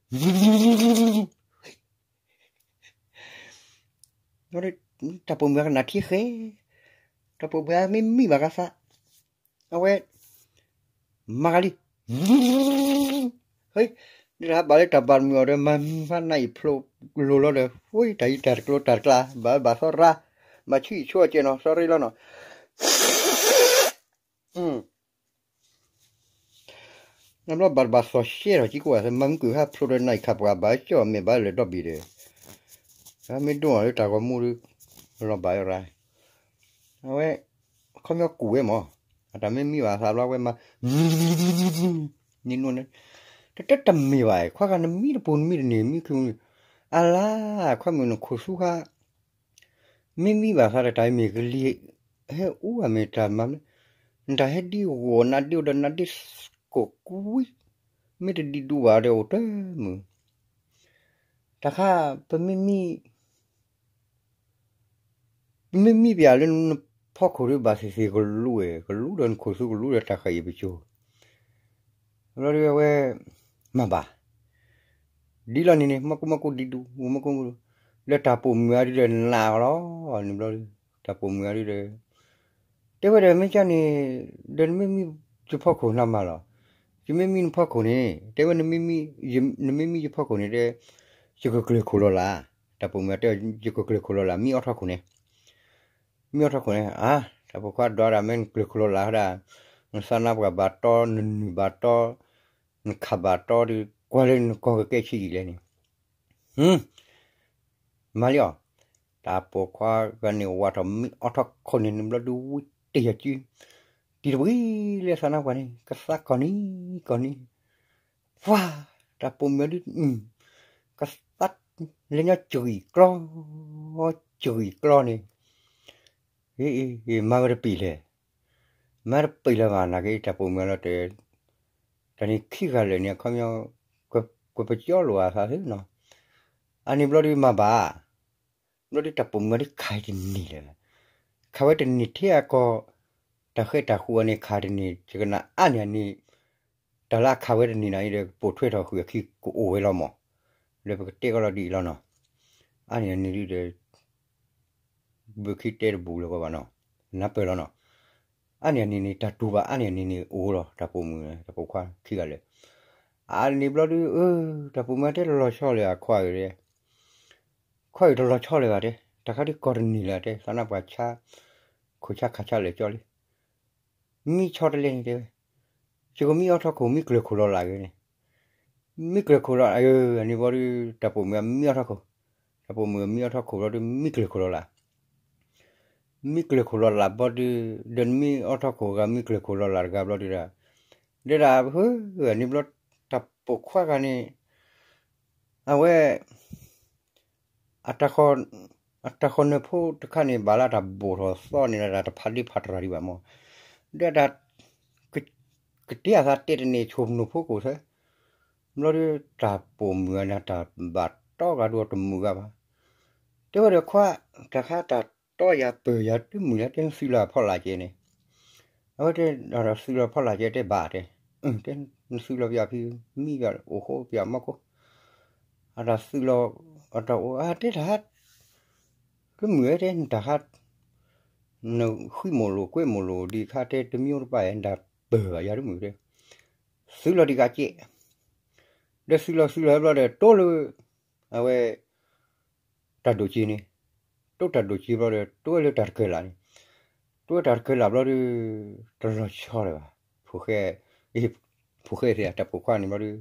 တၢ်ပိာ်မုၣ်ကနၣ်ထံဃဲ, တၢ်ပိာ်မုၣ်မ့ၢ်မံဘၣ်ဃးသး, အဝဲ မၤဂၤလံ, ဟဲ, ဒ်တၢ်ဟးဘၣ်လၢတၢ်ဘၣ်မုာ်အီၤဒီး မၤမံဖးနးအံၤဖျိလိၤလီၤဒီး ဝဲတၢ်အံၤတၢ်တကျိၤတၢ်တကျါ ဘၣ်ဘၣ်သီရါ, ဘၣ်ဆူအံၤဆိအကဲနီၤ သီရ့လီၤနီၤ နဘျီဘၣ်တဘၣ်သီၣ်ရှဲထီၣ်ကံကိးဂၤ မၤမုာ်ကွံာ်ဟးဖျိးဒီးနအံၤခးပှၤဘၣ်ကၠီၣ်မဲာ်ဘၣ်လၢာ်ဒီဘ့ၣ်ဒီး, မ့ၢ်ဒိၣ်အီၤလၢတၢ်ဂီၤမူဒီး, လီၤဘၣ်ရၤ, အဝဲ, ခီပညီကူၣ်ဝဲမၢ်, အတၢ်မ့ၢ်မံဘၣ်သးဘျီဝဲမၤ, န့ၣ်, တတၢ်တမ့ၢ်ဘၣ် ခွါဂၤနမံတပူၤနမံတန့ၢ်မံခု, အလါ, ခွါမုၣ်နခိၣ်သူခါ မ့ၢ်မံဘၣ်သးဒီးတၢ်အံၤမ့ၢ်ကလံၤ, ဟဲအူအမ့ၢ်တၢ်မၤ, နတၢ်ဟဲဒ်ဂီၤနးဒ့အိၣ်ဒီးနးဒ့ကိးကွံ, မ့ၢ်တဒံးဒူဘၣ်ဒီးအိၣ်တမုာ်, တၢ်ခါ, ပမ့ၢ်မံ, ပမ့ၢ်မံပယၤလၢနဖီခိၣ်ဒီးဘၣ်သ့ၣ်သ့ၣ်ကလူးဝဲ ကလူးဒီးနခိၣ်သူကလူးဒီးတၢ်ဃာ်အံၤပစိၤ ဘျီဒုးအဝဲ, မၤဘၣ်, ဒ်လီၤန့ၣ်န့ၣ် မီၢ်ကူမီၢ်ကူဒံးဒူ, မီၢ်ကူ, လၢတၢ်ပိာ်မုၣ်အဒုဒီးနးလီၤ, န့ၣ်ဘျီဒုး, တၢ်ပိာ်မုၣ်အဒုဒီး, တဲဝဲဒီးမ့ၢ်ကန့ၣ်, ဒီးနမ့ၢ်မံယဖီခိၣ်နမၤလီၤ, ယမ့ၢ်မံနဖီခိၣ်န့ၣ် တဲဝဲ, နမ့ၢ်မံယဖီခိၣ်န့ၣ်တဲ, ယကကျၢၤခိၣ်လီၤလး, တၢ်ပိာ်မုၣ်တဲ, ယကကျၢၤခိၣ်လီၤလး မံအီထီၣ်ခိၣ်န့ၣ် မံအီထီၣ်ခိၣ်န့ၣ်, အါ, တၢ်ပိာ်ခွါဒီးဒၣ်မ့ၢ်နကျၢၤခိၣ်လီၤလးဒၣ်, နသးနါပှၢ်ဘၣ်တီ နနုၢ်ဘၣ်တီ, နခးဘၣ်တီဒီး ကွၢ်လၢနကီၢ်ကကဲဆံးယံာ်လဲၣ်န့ၣ်, မၤလံအီၤ, တၢ်ပိာ်ခွါဂၤန့ၣ်ဝးထီၣ်မံအီထီၣ်ခိၣ်န့ၣ် နဘျီဒုးဝံတ့ၢ်ယၤစု, တံၤတဝံၤလၢသးနါပှၢ်န့ၣ် ကသးကီၢ်နံၤကီၢ်နံၤ, ပှၤ, တၢ်ပိာ်မုၣ်ဒုး, ကသး, လၢညါစဂံၢ်ကျီ, စဂံၢ်ကျီန့ၣ်, မၤဝဲတပံာ်လဲၣ်, မၤတပံာ်လၢၤဘၣ် နာ်က့တၢ်ပိာ်မုၣ်လီၤတဲာ်, တၢ်န့ၣ်ခံဂၤလၢာ်န့ၣ် အခီပညီ, ကွဲးပကၠီလိာ်အသးသ့နီၤ, အန့ၣ်ဘျီဒုးမၤဘၣ် ဘျီဒုးတၢ်ပိာ်မုၣ်ဒုးခးတန့ၢ်လၢၤ, ခးဝဲတန့ၢ်ထဲအကီၢ်, တၢ်ဃဲတၢ်ဃူအန့ၣ်ခးတန့ၢ် ယကနၣ်အါန့ၢ်အန့ၣ်, တၢ်လၢအခးဝဲတန့ၢ်နၤအံၤဒီး ပိာ်ထွဲထီၣ်ဃုာ်အခံကအိၣ်ဝဲလီၤမး, လၢပကတဲကီးလီၤဒ်အံၤလီၤနီၤ, အါန့ၢ်အန့ၣ်ဒုးဒီး ဘုးခံတဲတဘူးလၢၤကီးဘၣ်နီၤ, နၢ်ပၢၢ်လီၤနီၤ, အါန့ၢ်အန့ၣ်န့ၣ် တၢ်တူၢ်ဘၣ်အါန့ၢ်အန့ၣ်န့ၣ်အိၣ်လီၤ တၢ်ပိာ်မုၣ် တၢ်ပိာ်ခွါခံဂၤလၢာ်, အန့ၣ်ဘျီဒုး, တၢ်ပိာ်မုၣ်တဲတလီၤဆီလၢၤအခွါဧၢ, ခွါဧၢတလီၤဆီလၢၤဘၣ်တဲ, တၢ်ခါဒုးကီၢ်တန့ၢ်လၢၤတဲ သးနါပှၢ်ဆါ, ခိၣ်ဆါခးဆါလၢာ်ကၠီလံ, မံဆီတလဲန့ၣ်တဲဝဲ, ယကမံအီထီၣ်ခိၣ် မံကျၢၤခိၣ်လီၤလးဂ့ၤန့ၣ်, မံကျၢၤခိၣ်လီၤလးအန့ၣ်ဘျီဒုး တၢ်ပိာ်မုၣ်မံအီထီၣ်ခိၣ်, တၢ်ပိာ်မုၣ်မံအီထီၣ်ခိၣ်ဘျီဒုး မံကျၢၤခိၣ်လီၤလး, မံကျၢၤခိၣ်လီၤလးဘျီဒုး, ဒီးနမံအီထီၣ်ခိၣ်ဂၤ မံကျၢၤခိၣ်လီၤလးတဂၤဘျီဒုးဒီး, ဒီးဒၣ်, န့ၣ်ဘျီတၢ်ပိာ်ခွါဂၤန့ၣ်, အဝဲ အတၢ်ဃီၤနၢၤဖိတခါန့ၣ် ဘၣ်လၢတၢ်ဘိၣ်ထီၣ်သီန့ၣ် တၢ်တဖးဒ့ဖးတရၣ်ဒံးဘၣ်မး, ဒီးတၢ်, ကတဲအသးတဲတန့ၢ် ဆိၣ်နၢၤဖိကိၣ်ဆၢ, ဘျီဒုးတၢ်ပိာ်မုၣ်ဂၤန့ၣ် တၢ်ဘၣ်တီဂၤဒိၣ်တမုာ်ဂၤဘၣ်, တဲဝဲဒီးခွါ, တၢ်ခါတၢ်တီယၤပၢၢ်ယၤတမုာ်လၢတဲနသုးလီၤဖီလာ်ကဲန့ၣ်, အဝဲတဲ, သုးလီၤဖီလာ်ကဲတဲဘၣ်တဲ, တဲနသုးလီၤပယီၤဖံ, မံဘၣ်အိၣ်ဃိပယီၤမီၢ်ခိၣ်, အတၢ်သုးလီၤ, အတၢ်အိၣ်အါတဲတၢ်ဟါ, တမုာ်ဝဲတဲနတၢ်ဟါ, နဃံမိၣ်လိာ်ကွဲမိၣ်လိာ်ဒံးခါတဲ တမံၤတပၢ် နတၢ်ပၢၢ်ဘၣ်ယၤတမုာ်တဲ, သုးလီၤဒံးဂၤကဲ, ဒီးသုးလီၤသုးလီၤဘျီဒီး တိလၢ, အဝဲ တၢ်ဒိၣ်က့ၤန့ၣ်, တိတၢ်ဒိၣ်က့ၤဘျီဒီး တိဝဲလၢတၢ်တကဲလးန့ၣ်, တိဝဲတၢ်တကဲလးဘျီဒီး, တလီၤဆီလၢၤဘၣ်, ဖိၣ်ဃဲ, ဖိၣ်ဃဲသ့ၣ်တၢ်ပိာ်ခွါန့ၣ်ဘျီဒီး,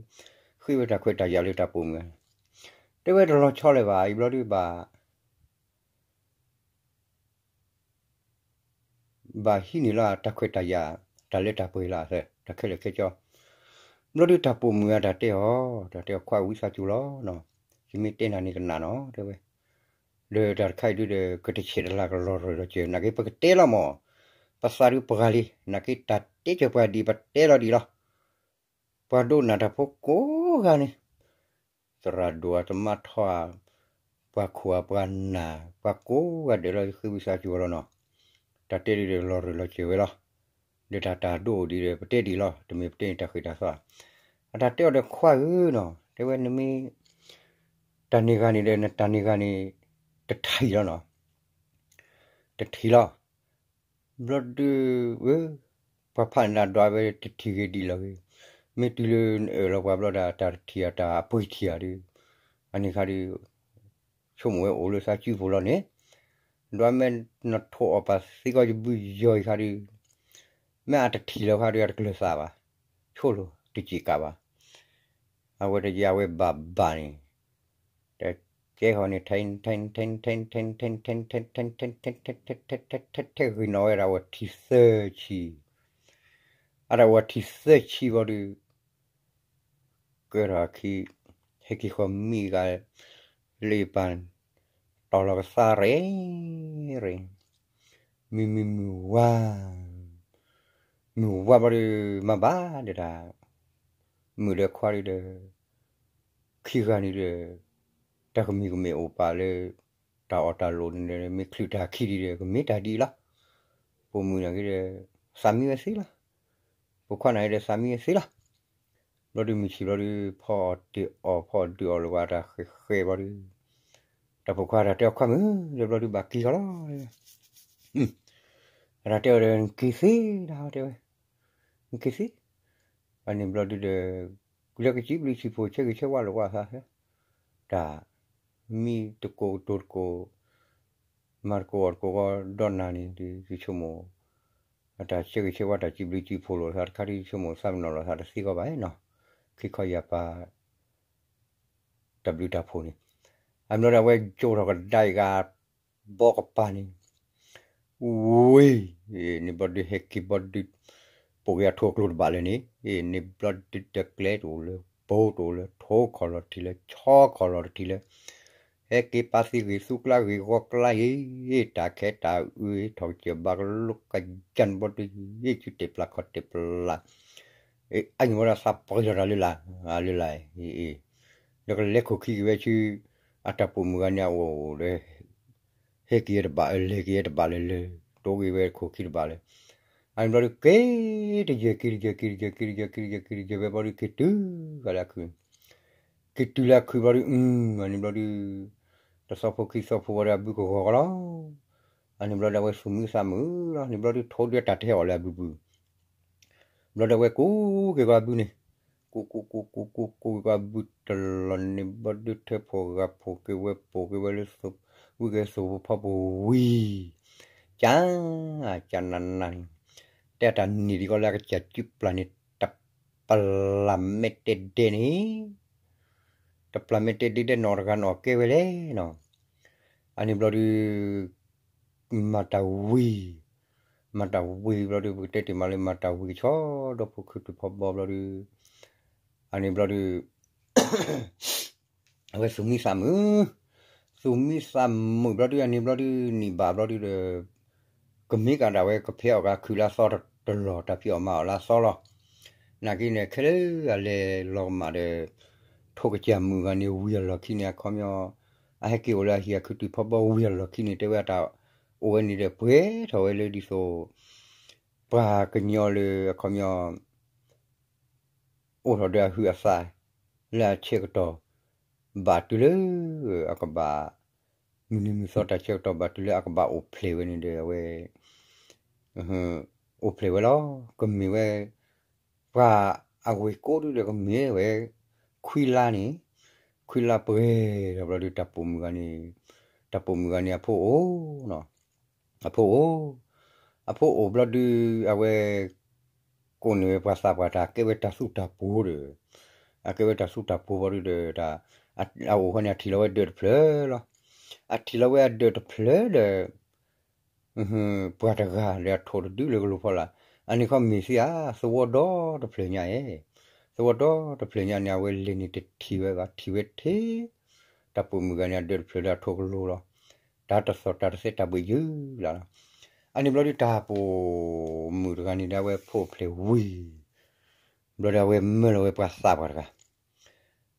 ဃ့ဝဲတၢ်ခွဲးတၢ်ယာ်လၢတၢ်ပိာ်မုၣ်, တဲဝဲတလီၤဆီလၢၤဘၣ် အံၤဘျီဒီးဘၣ် ဘၣ်ဟံးန့ၢ်လီၤတၢ်ခွဲးတၢ်ယာ်, တၢ်လၢတၢ်ပှဲၤလီၤအသး တၢ်ခဲလၢာ်ခဲဆ့, ဘျီဒုးတၢ်ပိာ်မုၣ်အတၢ်တဲအီၤ, တၢ်တဲအီၤခွါဝံသးစူၤလီၤ, ယမ့ၢ်တဲနၤန့ၣ်ကနၣ်နီၤ တဲဝဲ, ဒီးတၢ်တခါအံၤဒုးဒီး ကတဆဲးတလၢ်ကလီၤရၢၢ်လီၤစၢၤ နာ်က့ပကတဲလီၤမး, ပသးဒုးပှၢ်လံ, နာ်က့တၢ်တဲစၢၤပှၤဒ်ပတဲလီၤဒ်လီၤ ပှၤဒိကနၣ်တၢ်ဖိကိးဂၤန့ၣ်, သရၣ်ဒိၣ်အတမါထီဧါ, ပှၤခိၣ်ဧါပှၤနၢ်, ပှၤကိးဂၤဒဲးလီၤ ဃ့ဝံသးစူၤအီၤလီၤနီၤ, တၢ်တဲဒုးဒီးလီၤရၢၢ်လီၤစၢၤဝဲလီၤ, ဒီးတၢ်တၢ်ဒိအိၣ်ဒံးဒီး ပတဲဒံးလီၤ တမ့ၢ်ပတဲန့ၣ်တၢ်ဃ့ၢ်တၢ်သီ, အတၢ်တဲအီၤဒီးခွါဧၢနီၤ တဲဝဲနမ့ၢ် တၢ်န့ၢ်ဂၤန့ၣ်ဒီး နတၢ်န့ၢ်ဂၤန့ၣ် တထံၣ်လီၤနီၤ တထံၣ်လီၤ. ဘျီဒုး ပှၤဖးန့ၣ်ဒၣ်ဒွးဝဲတထံၣ်ဂ့ၤဒံးလီၤဂ့ၤ, မ့ၢ်တုၤလၢနအၢၣ်လီၤပှၤဘျီဒၣ် တၢ်တထံၣ်အတၢ်အပှ့ၤထံၣ်ဧါဒုး, အန့ၣ်ခါဒုး ဆိကမိၣ်ဝဲအိၣ်လၢသးစုပူၤလီၤန့ၣ်, ဒွးမ့ၢ်နထိၣ်အီၣ်ပာ်သံကီးယဘုယီၤအံၤခါဒုး, မ့ၢ်အတထံၣ်လီၤခါဒုး အတကျၢၤသးဘၣ်, ဆိလိာ်တစံးကးဘၣ်. အဝဲတယၤဝဲဘၣ်ဘၣ်န့ၣ် တကဲဃီန့ၣ် ထဲဂ့ၤနီၣ်ဝဲဒၣ်ဝဲထံၣ်သၢဆံ, အတၢ်ဝဲထံၣ်သၢဆံဘျီဒုး ကဲထီၣ်အခံ ဟဲက့ၤဃီမံဂၤ လၢပၢ် တီၢ်လီၤကသါရ့ရ့, မုၢ်မုၢ်မုၢ်ဝါ, မုၢ်ဝါဘျီဒုး မၤဘၣ်ဒီးတၢ် မုၣ်ဒီးခွါဒုးဒီး ခံဂၤန့ၣ်ဒီး တၢ်ကမံၤကမ့ၢ်အိၣ်ပာ်လၢ တၢ်အီၣ်တၢ်လိၣ်န့ၣ်ဒီး မ့ၢ်ချုးတၢ်ခံဒံးဒီး ကမ့ၢ်တၢ်ဒ်အံၤလီၤ. ပိာ်မုၣ်န့ၣ်က့ဒီး သးမံဝဲသ့လီၤ. ပိာ်ခွါန့ၣ်က့ဒီး သးမံဝဲသ့လီၤ. ဘျီဒုးမုၢ်ဆံးဘျီဒုး ဖီအီၣ်တ့ၢ်အီၣ် ဖီအီၣ်ဒုးအီၣ်လၢၤဘၣ်တၢ်ဃဲးဃဲးဘျီဒုး တၢ်ပိာ်ခွါတၢ်တဲအီၤ ခွါမုၣ်ဒီး ဘျီဒုးဘၣ်က့ၤဃီလီၤ. အတၢ်တဲအီၤဒီး နက့ၤသ့ဒၣ်တဲဝဲ, နက့ၤသ့, အန့ၣ်ဘျီဒုးဒီး လၢကစံးဘျုးစံးဖှိၣ် ဆၢဂ့ၤဆၢဝါလိာ်ဝဲသး, တၢ်မံတကိးကတိၤတကိး မၤတကိးအီၣ်တကိးဂီၢ်ဒီးနၤန့ၣ်ဒီး ယဆိကမိၣ် အတၢ်ဆၢဂ့ၤဆၢဝါတၢ်စံးဘျုးစံးဖှိၣ်လိာ်သးတခါဒီး ယဆိကမိၣ်သးပ့ၤနီၣ်လိာ်သးတသ့ကီးဘၣ်နီၤ, ခံခီယၤပၤ တၢ်ဘျုးတၢ်ဖှိၣ်န့ၣ်, အဘျီဒီးအဝဲကၠိထီၣ်ကဒါအံၤဂၤ ဘီကပၤန့ၣ် ဝ့ၢ်, န့ၣ်ဘျီဒုးဟဲက့ၤဘျီဒုး ပိာ်က့ၤအထိအကျိၤတဘၣ်လၢၤန့ၣ်, န့ၣ်ဘျီဒုးတကျဲတအိၣ်လၢၤ ဘိတအိၣ်လၢၤ ထိခီၣ်လီၤတထံၣ်လၢၤ ဆီခီၣ်လီၤတထံၣ်လၢၤ, ဟဲက့ၤပာ်သံဂ့ၤသူကျါဂ့ၤဂီၤကျါအံၤ, တၢ်ခဲတၢ်အုး ထီၣ်ကစၢၢ်ဘါကလိကယၢ်န့ၣ်ဘျီဒုး ယ့ၢ်စုတဲာ်ပျၢ်ခီၣ်တဲာ်ပျၢ် အံၤမ့ၢ်ဒီးသးပှၢ်လီၤတၢ်လၢလာ်, လၢလာ်အံၤ, ဒီးကလဲၤခိၣ်ခံက့ၤဝဲဆူ အတၢ်ပိာ်မုၣ်ဂၤန့ၣ်အအိၣ်ဒီး ဟဲက့ၤတဘၣ် လဲၤက့ၤတဘၣ်လၢၤလၢၤ, တိက့ၤဝဲခိၣ်ခံတဘၣ်လၢၤ, အန့ၣ်ဘျီဒုးက့ၤတယၢၢ် က့ၤတယၢၢ် က့ၤတယၢၢ် က့ၤတယၢၢ် က့ၤတယၢၢ် က့ၤတယၢၢ်ဝဲဘျီဒုး က့ၤတုၤဃာ်လၢအခု, က့ၤတုၤလၢအခုဘျီဒုး အန့ၣ်ဘျီဒုး တသီဖိခံသီဖိဝဲဒီးအဘုကဂီၤကီလီၤ, အန့ၣ်ဘျီဒုးအဝဲသူၣ်မံသးမုာ်လီၤ, န့ၣ်ဘျီဒုးထိးဒုးတၢ်တဟဲအီၣ်လၢအဘုဘု ဘျီဒုးအဝဲကူက့ၤကွၢ်ဘုန့ၣ်, ကူကူကူကူကူကူက့ၤကွၢ်ဘုတလီၢ်န့ၣ် ဘျီဒုးထၢဖှိၣ်ဂၤဖှိၣ်က့ၤဝဲပိာ်က့ၤဝဲလၢ ဝံက့ၤသိၣ်ဖိဖီဖိဝံၤ, ကၢ်, ကၢ်နးနးန့ၣ်, တဲတၢ်နံၣ်ဒံးကီလၢအကစၢ်စုပျၢ်န့ၣ် တပျၢ်မဲာ်တဲဒဲန့ၣ် တပျၢ်မဲာ်တဲဒဲဒဲနီၢ်တဂၤနီၢ်ကဲဝဲလဲၣ်နီၤ, အန့ၣ်ဘျီဒုး မၤတၢ်ဝံၤ, မၤတၢ်ဝံၤဘျီဒုး ပကတဲတ့ၢ်မးလၢမၤတၢ်ဝံၤကဆီ ဒီးဖိခုတုၤဖီဘီဘျီဒုး, အန့ၣ်ဘျီဒုး အဝဲသူၣ်မံသးမုာ်, သူၣ်မံသးမုာ်ဘျီဒုး အန့ၣ်ဘျီဒုး နံၣ်ဘၣ်ဘျီဒုးဒီး ကမ့ၢ်ကဒၣ်ဝဲကဖဲအီၣ်ကခုလၢအသီတလီၢ် တၢ်ဖံးအီၣ်မၤအီၣ်လၢအသီလီၤ. နာ်က့န့ၣ် ခဲလၢာ်အလဲၤလီၤကမၣ်ဒီး ထိၣ်ကစၢ်မုၣ်ဂၤန့ၣ် ဝံၤအလီၢ်ခံန့ၣ် အခီပညီ အဟဲက့ၤအိၣ်လၢအဟံၣ်အခုတုၤဖီဘီဝံၤအလီၢ်ခံန့ၣ် တဲဝဲအတၢ်အိၣ်ဝဲန့ၣ်ဒီး ပှဲၤထီၣ်ဝဲလၢဒ်သိး ပှၤကညီလၢအခီပညီ အိၣ်ထီၣ်ဒီးအဟုးအသး လၢအဆၢကတီၢ် ဘၣ်တုၤလၢ အကဘၣ် မုၢ်နံၤမုၢ်သီတၢ်ဆၢကတီၢ်ဘၣ်တုၤလၢအကဘၣ်အိၣ်ဖျဲၣ်ဝဲန့ၣ်ဒီး အဝဲ အိၣ်ဖျဲၣ်ဝဲလီၤ. ကမ့ၢ်ဝဲ ပှၤအဝ့ၢ်ကိးဒုဒီးကမ့ၢ်ဝဲ ခွံလါန့ၣ်, ခွံလါပှဲၤဒီးဘျီဒုး တၢ်ပိာ်မုၣ်ဂၤန့ၣ်, တၢ်ပိာ်မုၣ်ဂၤန့ၣ်အဖိအိၣ် အဖိအိၣ်, အဖိအိၣ်ဘျီဒုး အဝဲ ကိးန့ၢ်ဝဲပှၤသးပှၢ်တၢ်ကဲဝဲတၢ်သူတၢ်ပှိၤဒီး, အကဲဝဲတၢ်သူတၢ်ပှိၤဘျီဒုးဒီး အအိၣ်ဃီန့ၣ် အထံၣ်လီၤဝဲဒၢးတဖျၢၣ်လီၤ. အထံၣ်လီၤဝဲအဒၢးတဖျၢၣ်ဒီး ပှၤတဂၤဒီးအထိၣ်တဒုလၢကလိၤဖီလာ်, အန့ၣ်ခီမ့ၢ်သ့ဧါ သဝီဒီတဖျၢၣ်ညါဧါ, သဝီဒီတဖျၢၣ်ညါန့ၣ် အဝဲလဲၤန့ၣ်တထံၣ်ဝဲဘၣ် ထံၣ်ဝဲထဲ တၢ်ပိာ်မုၣ်ဂၤန့ၣ် အဒၢးတဖျၢၣ်ဒီးအထိၣ်ကလိၤလီၤ. တၢ်တသီၣ်တၢ်တသဲတၢ်ဘှံးယုၢ်လၢ်လီၤ. အန့ၣ်ဘျီဒုးတၢ်ပိာ်မုၣ်တဂၤန့ၣ်ဒီး အဝဲဖိအိၣ်ဖျဲၣ်ဝံၤ ဘျီဒီးအဝဲမၢလီၤဝဲပှၤသးပှၢ်တဂၤ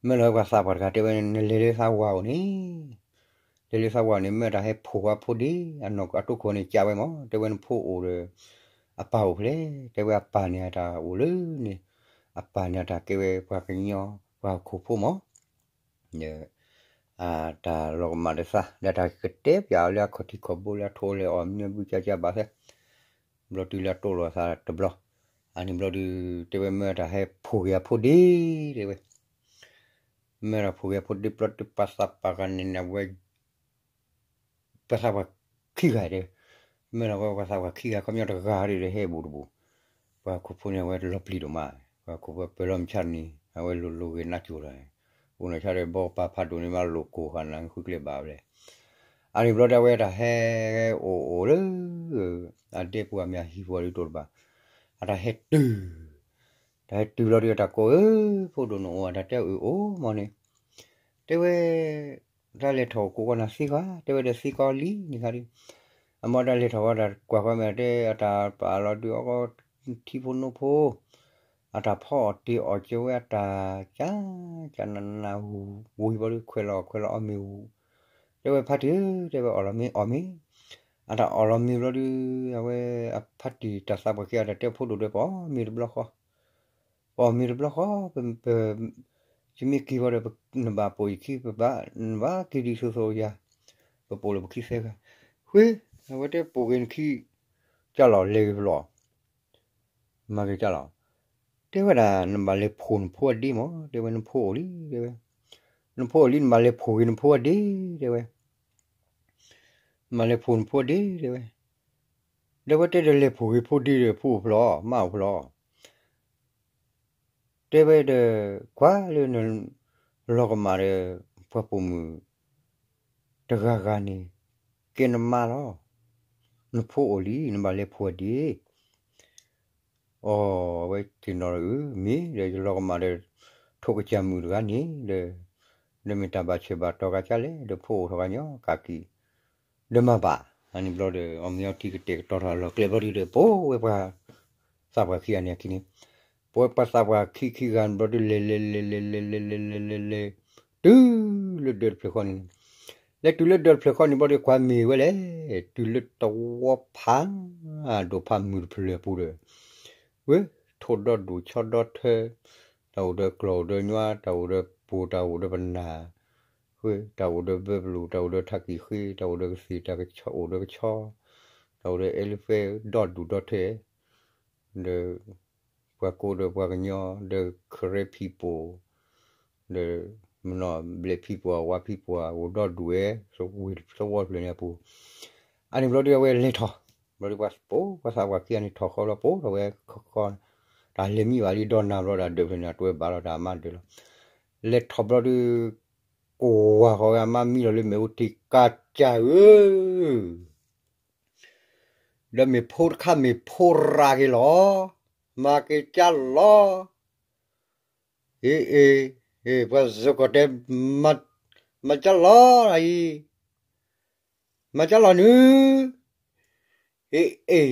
မၢလီၤဝဲပှၤသးပှၢ်တဂၤ တဲဝဲ နလဲၤလၢသးဝၤအိၣ်န့ၣ်, လဲၤလၢသးဝၤန့ၣ် မၢတၢ်ဟဲဖိၣ်ဝဲဖိဒ့ အနီၢ်အတိခိၣ်န့ၣ် ကးဝဲမး တဲဝဲနဖိအိၣ်ဒီး အပၢ်အိၣ်ဖဲလဲၣ် တဲဝဲအပၢ်န့ၣ်အတၢ်အိၣ်လၢန့ၣ်, အပၢ်န့ၣ်အတၢ်ကဲဝဲပှၤကညီ ပှၤဟီၣ်ခိၣ်ဖိမး ဒီး တၢ်လီၤကမၣ်ဒီးသး ဒီးတၢ်ကတဲပၠးအီၤလၢအခီၣ်ထံးခီၣ်ဘိလၢအထိးလဲၤအီၣ်မ့ၢ်ဘုကၢ်ကၢ်ဘၣ်သ့, ဘျီတုၤလၢအတိၢ်လိာ်အသးတဘျီ, အန့ၣ်ဘျီဒုး တဲဝဲမၢတၢ်ဟဲဖိၣ်က့ၤအဖိဒ့ တဲဝဲ, မၢတၢ်ဖိၣ်က့ၤအဖိဒ့ဘျီဒုး ပှၤသးပှၢ်ဂၤန့ၣ်န့ၣ် အဝဲ ပှၤသးပှၢ်ခံဂၤတဲဝဲ, မၢလီၤဝဲပှၤသးပှၢ်ခံဂၤ ခီပညီတဂၤဒီးဟဲဘူးတဘူး, ပှၤခိၣ်ဖိန့ၣ် အဝဲလီၤပျံၤဒိၣ်မး, ပှၤခိၣ်ဖိပၢၤလီၤမုၢ်ဆါတနံၤ အဝဲလိၤလိၤဂ့ၤနးကိၤလီၤ, အိၣ်နီၢ်ဆါဒီး ဘီပာ်ဖးဒိၣ်န့ၣ်မးလိာ်ကိၢ်ဃာ်နၤ ဃုကျဲဘၣ်ဝဲလဲၣ်, အန့ၣ်ဘျီဒီး အဝဲတၢ်ဟဲအိၣ်အိၣ်လၢ အဒဲပူၤအမ့ၢ်ဟံၣ်ပူၤဒုးတအိၣ်တဘၣ်, အတၢ်ဟဲတုၤ တၢ်ဟဲတုၤလီၤဒီး တၢ်ကိးဧၢ ဖိဒိၣ်နအိၣ်ဧါ တၢ်တဲအၢၣ်အိၣ်မးန့ၣ်, တဲဝဲ တၢ်လဲၤထီၣ်အိၣ်ကိးကွၢ်နၤသံကွၢ် တဲဝဲဒီးသံကွၢ်လံန့ၣ်ခါဒီး, အမ့ၢ်တၢ်လဲၤထီၣ်ဝဲတၢ်ကွၢ်ဃီမဲာ်တဲ အတၢ်ပာ်လီၤဒုးအီၣ်ထံဖိနိဖိ, အတၢ်ဖီအီၣ်တ့ၢ်အီၣ်ကၢဝဲအတၢ် ကၢကၢနးနးဝံၤဘျီဒုး ခွဲးလီၤခွဲးလီၤအီၣ်မ့ၤဝံၤ, တဲဝဲဖါတံၢ်ဧၢ တဲဝဲအီၣ်လီၤမ့ၤအီၣ်မ့ၤ, အတၢ်အီၣ်လီၤမ့ၤဘျီဒုး အဝဲအဖါတံၢ်တၢ်သးပှၢ်ခံဂၤတၢ်တဲဖိဒိၣ်ဒီး ပအီၣ်မ့ၤတဘျီဃီ ပအီၣ်မ့ၤတဘျီဃီ, ပ ယမ့ၢ်က့ၤဘၣ်ဒီး နဘၣ်ပိာ်ယခံ ပဘၣ် နဘၣ်က့ၤဒ်သိးသိးယၤ, ပပိာ်လၢပခံသၢဂၤ, ဃ့ အဝဲတဲပိာ်က့ၤနခံ ကၢ်လီၤလဲၤဂ့ၤဖျိး, မၤက့ၤကၢ်လီၤ, တဲဝဲဒၣ် နဘၣ်လဲၤဖိၣ်နဖိအဒ့မး တဲဝဲ နဖိအိၣ်လံ တဲဝဲ, နဖိအိၣ်လံ နဘၣ်လဲၤဖိၣ်က့ၤနဖိအဒ့ တဲဝဲ မၤလဲၤဖိၣ်နဖိဒ့ တဲဝဲ, ဒီးဝဲတဲဒီးလဲၤဖိၣ်ဂ့ၤဖိဒ့ဒီး ဖိအိၣ်ဖျိး မါအိၣ်ဖျိး, တဲဝဲဒီး ကွၢ်လၢနလီၤကမၣ်ဒီး ပှၤပိာ်မုၣ်တဂၤဂၤန့ၣ် ကဲနမါလီၤ, နဖိအိၣ်လံ နဘၣ်လဲၤဖိၣ်ဒ့ အီၤ အဝဲသ့ၣ်နီၣ်အု မ့ၢ်ဒီးယလီၤကမၣ်ဒီး ထိၣ်ကစၢ်မုၣ်တဂၤန့ၣ်ဒီး ဒီးမ့ၢ်တၢ်ဘၣ်ဆၢဘၣ်တီၤကါကၢ်လဲၣ် ဒီးဖိအိၣ်ထီၣ်ကညီကးကံၢ် ဒီးမၤဘၣ်, အန့ၣ်ဘျီဒီး အီၣ်မ့ၤအီထံကတဲာ်ကတီၤထီၣ်အလီၢ်ကျဲဘျီဒုးဒီး ပဝဲပှၤသးပှၢ်ခံဂၤန့ၣ်အခံန့ၣ်, ပဝဲပှၤသးပှၢ်ခံခံဂၤန့ၣ်ဘျီဒုး လဲၤလဲၤလဲၤလဲၤလဲၤလဲၤလဲၤလဲၤလဲၤလဲၤ တုၤလၢဒၢးတဖျၢၣ်ဃီန့ၣ်, လဲၤတုၤလၢဒၢးတဖျၢၣ်ဃီန့ၣ်ဘျီဒီး ကွၢ်မ့ၢ်ဝဲလဲၣ်, တုၤလၢတဝီဖးဒိၣ်ဖးမုၢ်တဖျၢၣ်အပူၤဒီး ဝဲ ထိၣ်ဒီဒူၣ်ဆီဒီထၢ, တၢ်အိၣ်ဒီးကျီၢ်အိၣ်ဒီးညွါ, တၢ်အိၣ်ဒီးပိၤ တၢ်အိၣ်ဒီးပနၢ်, ဃ့ တၢ်အိၣ်ဒီးဘၢပလူး, တၢ်အိၣ်ဒီးထးကံၢ်ဃ့, တၢ်အိၣ်ဒီးကသ့ၣ်, တၢ်အိၣ်ဒီးကဆီ, တၢ်အိၣ်ဒီး elephant ဒီဒူၣ်ဒီထၢ, ဒီး ပှၤကိးဒီးပှၤကညီ, ဒီး Karen people, ဒီး မနီၣ် black people, white people အိၣ်ဒီဒူၣ်ဝဲ, သဝီတဖျၢၣ်န့ၣ်အပူၤ, အန့ၣ်ဘျီဒုး အဝဲလဲၤထီၣ်, ဘျီဒုး ပှၤသးပှၢ်ခံဂၤန့ၣ်ထီၣ်ဃီလီၤ ပိာ်ထီၣ်ဝဲဃီ, တၢ်လဲၤမံဘၣ်လံဒီနၤဘျီဒီး ဒၢးဖျၢၣ်န့ၣ် အတဝဲဘၣ်လီၤ တၢ်မၤဒၢးလီၤ, လဲၤထီၣ်ဘျီဒုး ကွၢ်ဃီၤဝဲအမါမံလီၤလၢမ့ၣ်အူထံကးကၢ်ဧၢ ဒီးမ့ၢ်ဖိတခါမ့ၢ်ဖိရၤက့ၤလီၤ, မၤက့ၤကၢ်လီၤ, အ့ အ့ အ့ ပှၤစ့ၢ်ကီးတဲ မၤကၢ်လီၤအံၤ, မၤကၢ်လီၤနုၤ, အ့ အ့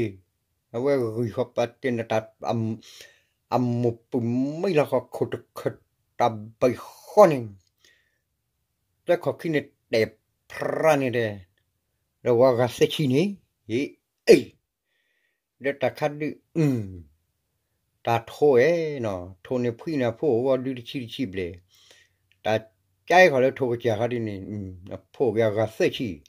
အဝဲဂံၢ်ဃီပာ်တ့ၢ်နတၢ် အမိၢ်ပုၢ်မံလီၤဃီခိၣ်တခၢၣ်တၢ်ဘံၣ်ဃီန့ၣ် တၢ်ခီၣ်ခံန့ၣ်တဲာ်ဖျါန့ၣ်ဒီး ဒီးဝဲဂၤသၢဆံန့ၣ်, အ့ အ့ ဒီးတၢ်ခါဒုး တၢ်ထိအဲၣ်နီၤ ထိၣ်န့ၣ်ဖှံန့ၣ် အဖိအိၣ်ဝဲဒုတဆံတဆံဘျဲၣ်, တၢ်ကဲခီၣ်လၢထိၣ်ကစၢ်ခါဒုးန့ၣ် အဖိအိၣ်က့ၤအဂၤသၢဆံ,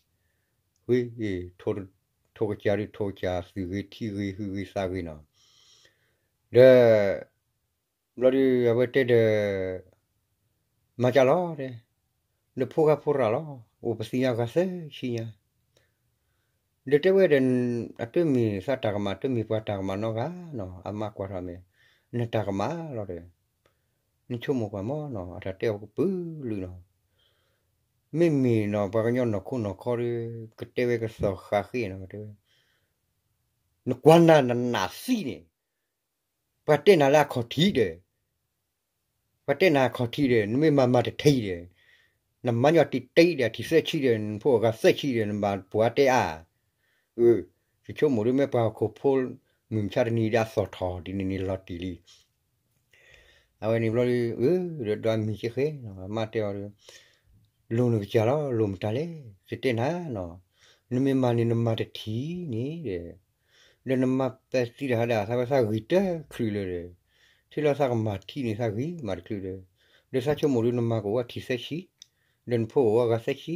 ဝံၤ ထိၣ်ကစၢ်ဒုး ထိၣ်ကစၢ် သုးဂ့ၤထံဂ့ၤ ဟုဂ့ၤသးဂ့ၤနီၤ, ဒီး ဘျီဒုး အဝဲတဲဒီး မၤကၢ်လီၤတဲ, ဒီးဖိဂၤဖိရၤလီၤ အိၣ်ပသံညါဂၤသၢဆံညါ, ဒီးတဲဝဲဒီး အတမ့ၢ်သးတၢ်ကမၣ် တမ့ၢ်ပှၤတၢ်ကမၣ်နီတဂၤနီၤ အမါကွၢ်ထီၣ်မ့ၢ် နတၢ်ကမၣ်လီၤဒီး နဆိကမိၣ်ကွၢ်မးနီၤ အတၢ်တဲအီၤကပုာ်လုာ်နီၤ, မ့မ့ၢ်နီၤ ပှၤကညီနီၢ်ခိနီၢ်ခီဒီး ကတဲဝဲကသီၣ်ဃာ်ဃ့နီၤ တဲဝဲ နကွၢ်နၤနနၢ်သံန့ၣ် ပှၤတဲနၤလၢအခီၣ်ထံးဒီး ပှၤတဲနၤအခီၣ်ထံးဒီး နမ့ၢ်မၤမၤတထံးဒီး နမၤညီတံတံဒီး အထံၣ်သၢဆံဒီး နဖိအဂၤသၢဆံဒီး နဘၣ်ပှၤတဲအါ, အၢ ယဆိကမိၣ်ဒ်မ့ၢ်ပှၤဟီၣ်ခိၣ်ဖိ မုၢ်မဆါတနံၤဒၣ်အသီၣ်ထီၣ်ဒ်န့ၣ်န့ၣ်လီၤတံၢ်လံ အဝဲန့ၣ်ဘျီဒုး အၢ ဒီးဒွးမံၤက့ဃဲနီၤ အမါတဲအီၤဒီး လိၤနကစၢ်လီၤ လိၤမတၤလဲၣ် ယတဲနၤနီၤ နမ့ၢ်မၤန့ၣ်နမၤတထံၣ်န့ၣ်ဒီး ဒီးနမၤပဲာ်သံတဟါဒၣ် သးဝဲသးဂံၢ်တချုးလၢၤဒီး ထံၣ်လီၤသးကမၤထံၣ်န့ၣ်သးဂံၢ်မၤတချုးဒီး ဒီးသးဆိကမိၣ်ဒုးနမၤကအိၣ်ဝဲထံၣ်သၢဆံ, ဒီးနဖိအိၣ်ဝဲဂၤသၢဆံ,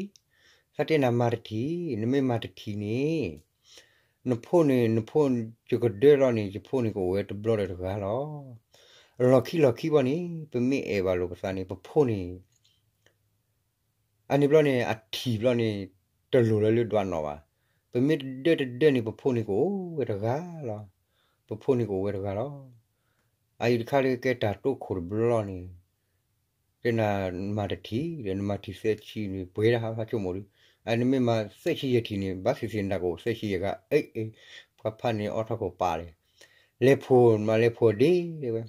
သးတဲနၤမၤတထံၣ်, နမ့ၢ်မၤတထံၣ်န့ၣ် နဖိန့ၣ် နဖိယကဒၢလီၤန့ၣ် ယဖိန့ၣ်ကအိၣ်ဝဲတဘျီဒီးတဂၤလီၤ. လီၢ်ခံလီၢ်ခံဘီန့ၣ် ပမ့ၢ်အဲၣ်ဘၣ်လိာ်ပသးန့ၣ် ပဖိန့ၣ် အန့ၣ်ဘျီန့ၣ် အထံၣ်ဘျီန့ၣ် တလိၣ်လၢၤလၢဒွးနီၣ်ဘၣ်. ပမ့ၢ်တဒၢတဒၢန့ၣ် ပဖိန့ၣ်ကအိၣ်ဝဲတဂၤလီၤ. ပဖိန့ၣ်ကအိၣ်ဝဲတဂၤလီၤ. အအံၤတခါလၢကဲတၢ်တိခိၣ်တဘျီန့ၣ် တဲနၤမၤတထံၣ်ဒီး နမၤထံၣ်သၢဆံန့ၣ် ပှဲၤဒၣ်ဟးဖးဆိကမိၣ်ဒုး, အနမ့ၢ်မၤသၢဆံယဲၢ်ထံၣ်န့ၣ် ဘၣ်သ့ၣ်သ့ၣ်နတၢ်ကအိၣ်သၢဆံယဲၢ်ဂၤ, အ့ၣ်အ့ၣ်, ပှၤဖးန့ၣ်အီထီၣ်ခိၣ်ပာ်လဲၣ်, လဲၤဖိးမး လဲၤဖိးအဒ့ဝဲ,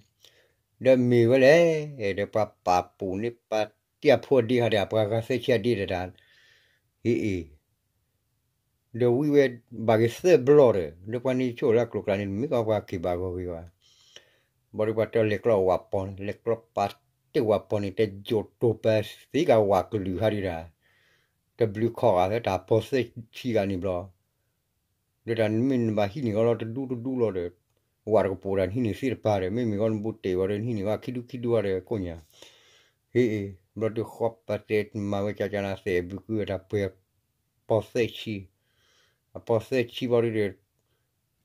ဒီးမ့ၢ်ဝဲလဲၣ်, ဒီးပှၤပာ်ပူၤန့ၢ်ပာ်တ့ၢ်အဖိအဒ့ဟးဒီး ပှၤဂၤသၢဆံအဒ့တဒၣ်, ဟ့ၣ်အ့ၣ် ဒီးဝံဝဲ ဘၣ်က့ၤသၢဘျီဒီး လၢပှၤန့ၣ်ဆိၣ်လၢအကျိၤကျါန့ၣ် မ့ၢ်ကီပှၤက့ၤဘၣ်ဂီၢ်ဂ့ၤဘၣ်, ဘၣ်ဒီးပှၤတဲလဲၤကျီဝးပီၤန့ၣ် လဲၤကျီပာ်တ့ၢ်ဝးပီၤန့ၣ် တဲယိာ်တိာ်ပာ်သ့ကၤဝးကလုာ်ဟးဒံးဒၣ်, တဘျုးခီၣ်ဂၤသၢတၢ်ပီၤသၢဆံဂၤန့ၣ်ဘျီ ဒီးတၢ်နမ့ၢ်နဘၣ်ဟံးန့ၢ်ကီလီၤတဒူတဒူလီၤဒီး ဝးတကပိာ်တၢ်နဟံးန့ၢ်သ့တပၤဒီး မ့မ့ၢ်ကီနဘိးတဲာ်ဝဲဒီးနဟံးန့ၢ်ကီခံဒူခံဒူဝဲဒီးကိးညါ, ဟ့ၣ်အ့ၣ် ဘျီဒုးဃီပာ်တဲမၤဝဲကကနၤသဲးဘုးကုအတၢ်ပှဲၤ ပီၤသၢဆံ, အပီၤသၢဆံဘျီဒုးဒီး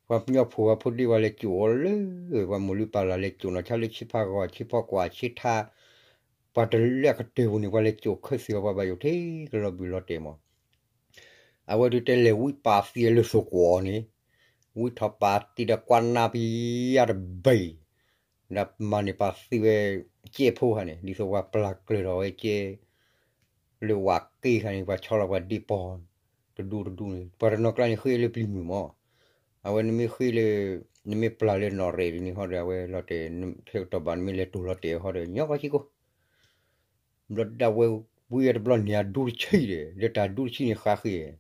ပှၤကညီဖိဝဲဖိဒ့ဝဲလဲၤကိာ်အီၤလၢ ပှၤမိၢ်လုၢ်ပၢ်လၢ်လဲၤကိာ်နီၤ ဆါလၢဆံဖးဂီၤဆံဖီကွၢ်ဆံထါ, ပှၤတလၢအကတၢၢ်ပူၤန့ၣ် ပှၤလဲၤကိာ်ခၢၣ်သ့ၣ်အီၤ ပှၤဘၣ်ယိၣ်ထဲကလီၤဘှံးလီၤတဲာ်မး အဝဲဒုးတဲလဲၤဝံပာ်သံလၢသိၣ်ကွီၢ်န့ၣ်, ဝံထီၣ်ပာ်သံဒီးကွၢ်နါပယါတဘ့ၣ်, ဒီးမၤန့ၢ်ပာ်သံဝဲကဲဖိခါန့ၣ် ဒ်သိးပှၤပျၢ်ကျၢၤထီၣ်ဝဲကဲ လၢဝးက့ခါန့ၣ် ပှၤဆီလီၤပှၤဒ့ပီၤ တဒူတဒူန့ၣ် ပှၤတနီၤကျါန့ၣ်ဃ့လၢပျံၤမုာ်မး, အဝဲနမ့ၢ်ဃ့လၢ နမ့ၢ်ပျၢ်လၢနီၣ်ရဲၣ်ဒ်န့ၣ်ဟီဒီး အဝဲလီၤတဲာ် ထဲကတီၢ်ဘၣ်နမ့ၢ်လဲၤတိၢ်လီၤတဲာ်ဟီဒီး ညီကီၢ်စ့ၢ်ကီး ဘျီဒၣ်ဝဲဝံအတဘျီန့ၣ် အဒူတဆံဒီး ဒီးတၢ်ဒူတဆံန့ၣ်ဃးဃ့ၢ်,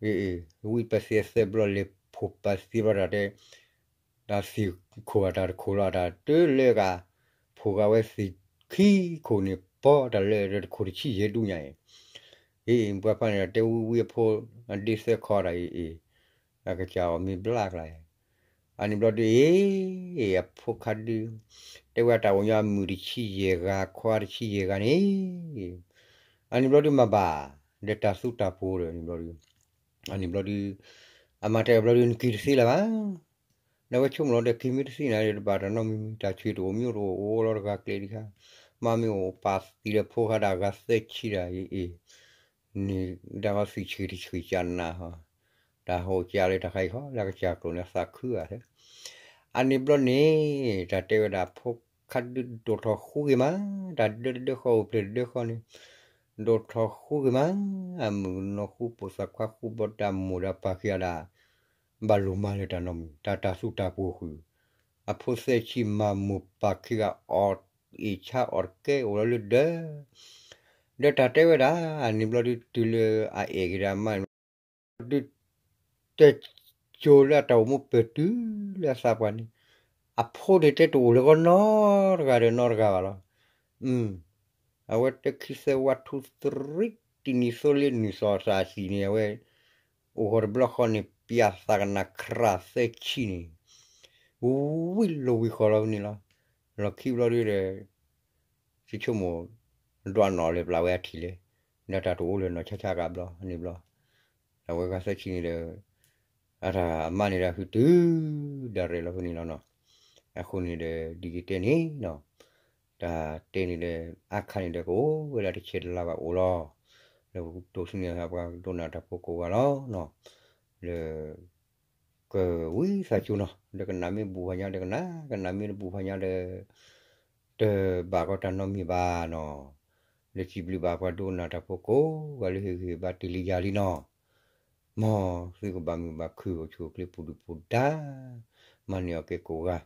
အ့ၣ် ဝံပာ်သံသၢဘျီလဲၤဖိးပာ်သံဘျီဒၣ်တဲ တၢ်သ့ၣ်ခိၣ်ဘၣ်တၢ်တခိၣ်လီၤ တၢ်တလၢဂၤ ဖိးဂၤဝဲသ့ၣ်ခံခိၣ်န့ၣ် ပီတၢ်လၢတခိၣ်တဆံယဲၢ်ဒူညါအံၤ, အ့ၣ် ပှၤဖးန့ၣ်ဒီးတဲဝံဝံအဖိ အဒ့သၢခီဒၣ်အံၤ အ့ၣ် အကစၢ်အီၤမ့ၢ်ဘျါကျါ အန့ၣ်ဘျီဒုး အ့ၣ် အဖိခါဒုး တဲဝဲတၢ်အိၣ်ညီအမုၣ်တဆံယဲၢ်ဂၤ ခွါတဆံယဲၢ်ဂၤန့ၣ်, အန့ၣ်ဘျီဒုးမၤဘၣ် ဒီးတၢ်သူတၢ်ပှိၤဒီးန့ၣ်ဘျီဒုး အန့ၣ်ဘျီဒုး အမၤတဲဘျီဒုး နက့ၤတသ့လၢၤဘၣ်, ဒီးဝဲဆိကမိၣ်လီၤဒီး က့ၤမ့ၢ်တသ့န့ၣ်ဒီး တဘၣ်တၢ်နီတမံၤမံၤ တၢ်ဆံးတအိၣ်မံၤတအိၣ် အိၣ်လီၤတဂၤကျဲဒံးခါ, မ့မ့ၢ်အိၣ်ပာ်သံဒီးဖိခါဒၣ်ဂၤသၢဆံဒၣ်အံၤ အ့ၣ် န့ၣ်ဒၣ်ဟီသံဆံးတဆံးကနၤဟီ, တၢ်ဟိးကၢလၢတၢ်ခါအံၤဟီ လၢကစၢ်ကျိာ်န့ၣ်သးခုဂၤထဲ, အန့ၣ်ဘျီန့ၣ် တၢ်တဲဝဲဒၣ်ဖိခါဒုးဒိၣ်ထီၣ်ဃူဂ့ၤမး, တၢ်ဒၢတဒၢဃီအိၣ်ပျဲၢ်တဒၢဃီန့ၣ်, ဒိၣ်ထီၣ်ဃူဂ့ၤမး, အမုၣ်ကနီၤဃူပိာ်သၣ်ခွါဃူဘီတၢ်မိၢ်ဒီးပၢ်ခံဂၤဒၣ် ဘၣ်လိၣ်မၤလၢတၢ်နီတမံၤ တၢ်တၢ်သူတၢ်ပှိၤဃုာ်, အဖိသၢဆံမၤမိၢ်ပၢ်ခံဂၤအီၣ်အ့ၣ်ဆါအီၣ်တကဲအိၣ်လီၤလၢဒၢး, ဒီးတၢ်တဲဝဲဒၣ် အန့ၣ်ဘျီဒုးတုၤလၢအအဲၣ်က့ၤဒီးအမါန့ၣ် ဒုး တဲကၠိလၢအတၢ်အိၣ်မူပၢၢ်တုၤလၢအသးပှၢ်န့ၣ်, အဖိဒၣ်တဲတအိၣ်လၢၤဂီၢ်နီတဂၤဒီးနီတဂၤဘၣ်လီၤ. အဝဲတခံသၢဝးထူသရံးတနံၤသိလ့နုာ်သီၣ်သးစံၣ်န့ၣ် အဝဲ အိၣ်ဃီတဘျီဃီန့ၣ် ပျၢ်သးကနၣ်ခရၣ်သၢဆံန့ၣ် ဝံလိာ်ဝံဃီလီၤဖဲန့ၣ်လီၤ. လီၢ်ခံဘျီဒုးဒီး သုဆိကမိၣ် ဒွးနီၣ်လဲၤပျၢ်ဝဲအထံၣ်လဲၣ်, ဒီးတၢ်တအိၣ်လၢၤနီၢ်ဆါဆါကဘျီန့ၣ်ဘျီ, အဝဲဂၤသၢဆံန့ၣ်ဒီး အတၢ်အမါန့ၣ်ဒီးဟုတုၤ ဒၣ်ရဲၣ်လီၤဖဲန့ၣ်လီၤနီၤ. အဃိန့ၣ်ဒီး ဒ်ယတဲန့ၣ်နီၤ, တၢ်တဲန့ၣ်ဒီး အါခါန့ၣ်ဒီး ကအိၣ်ဝဲဒၣ်တဆဲးတလါဘၣ်အိၣ်လီၤ. လၢပတိၢ်ဆူန့ၣ် ပှၤဒိကနၣ်တၢ်ဖိကိးဂၤလီၤနီၤ, လၢ ကဝံသးစူၤနီၤ, ဒီးကနၣ်မ့ၢ်ဘူၣ်ဖးညါဒီးကနၣ်, ကနၣ်မ့ၢ်တဘူၣ်ဖးညါဒီး တဘၣ်ကီးတၢ်နီတမံၤဘၣ်နီၤ. လၢစံးဘျုးဘၣ်ပှၤဒိကနၣ်တၢ်ဖိကိးဂၤလၢဟ့ၣ်ဂံၢ်ဟ့ၣ်ဘါတုၤလံယၤလံနီၤ. မ်သုကဘၣ်မုာ်ဘၣ်ခုၣ်အိၣ်ဆူၣ်အိၣ်ချ့ပူၤဒုၣ်ပူၤဒါ, မၤန့ၢ်အီၣ်က့ၤကိးဂၤ,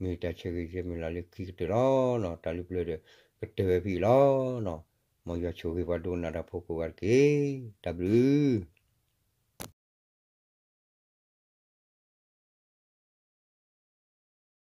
မ့ၢ်တၢ်ဆၢဂ့ၤဆၢမုၢ်လၢ်လၢခံကတၢၢ်လီၤနီၤ. တၢ်လၢပျၢၤဒီး ကတၢၢ်ဝဲဖဲအံၤလီၤနီၤ. မ်ယွၤဆိၣ်ဂ့ၤပှၤဒိကနၣ်တၢ်ဖိကိးဂၤတက့ၢ်. တၢ်ဘျုး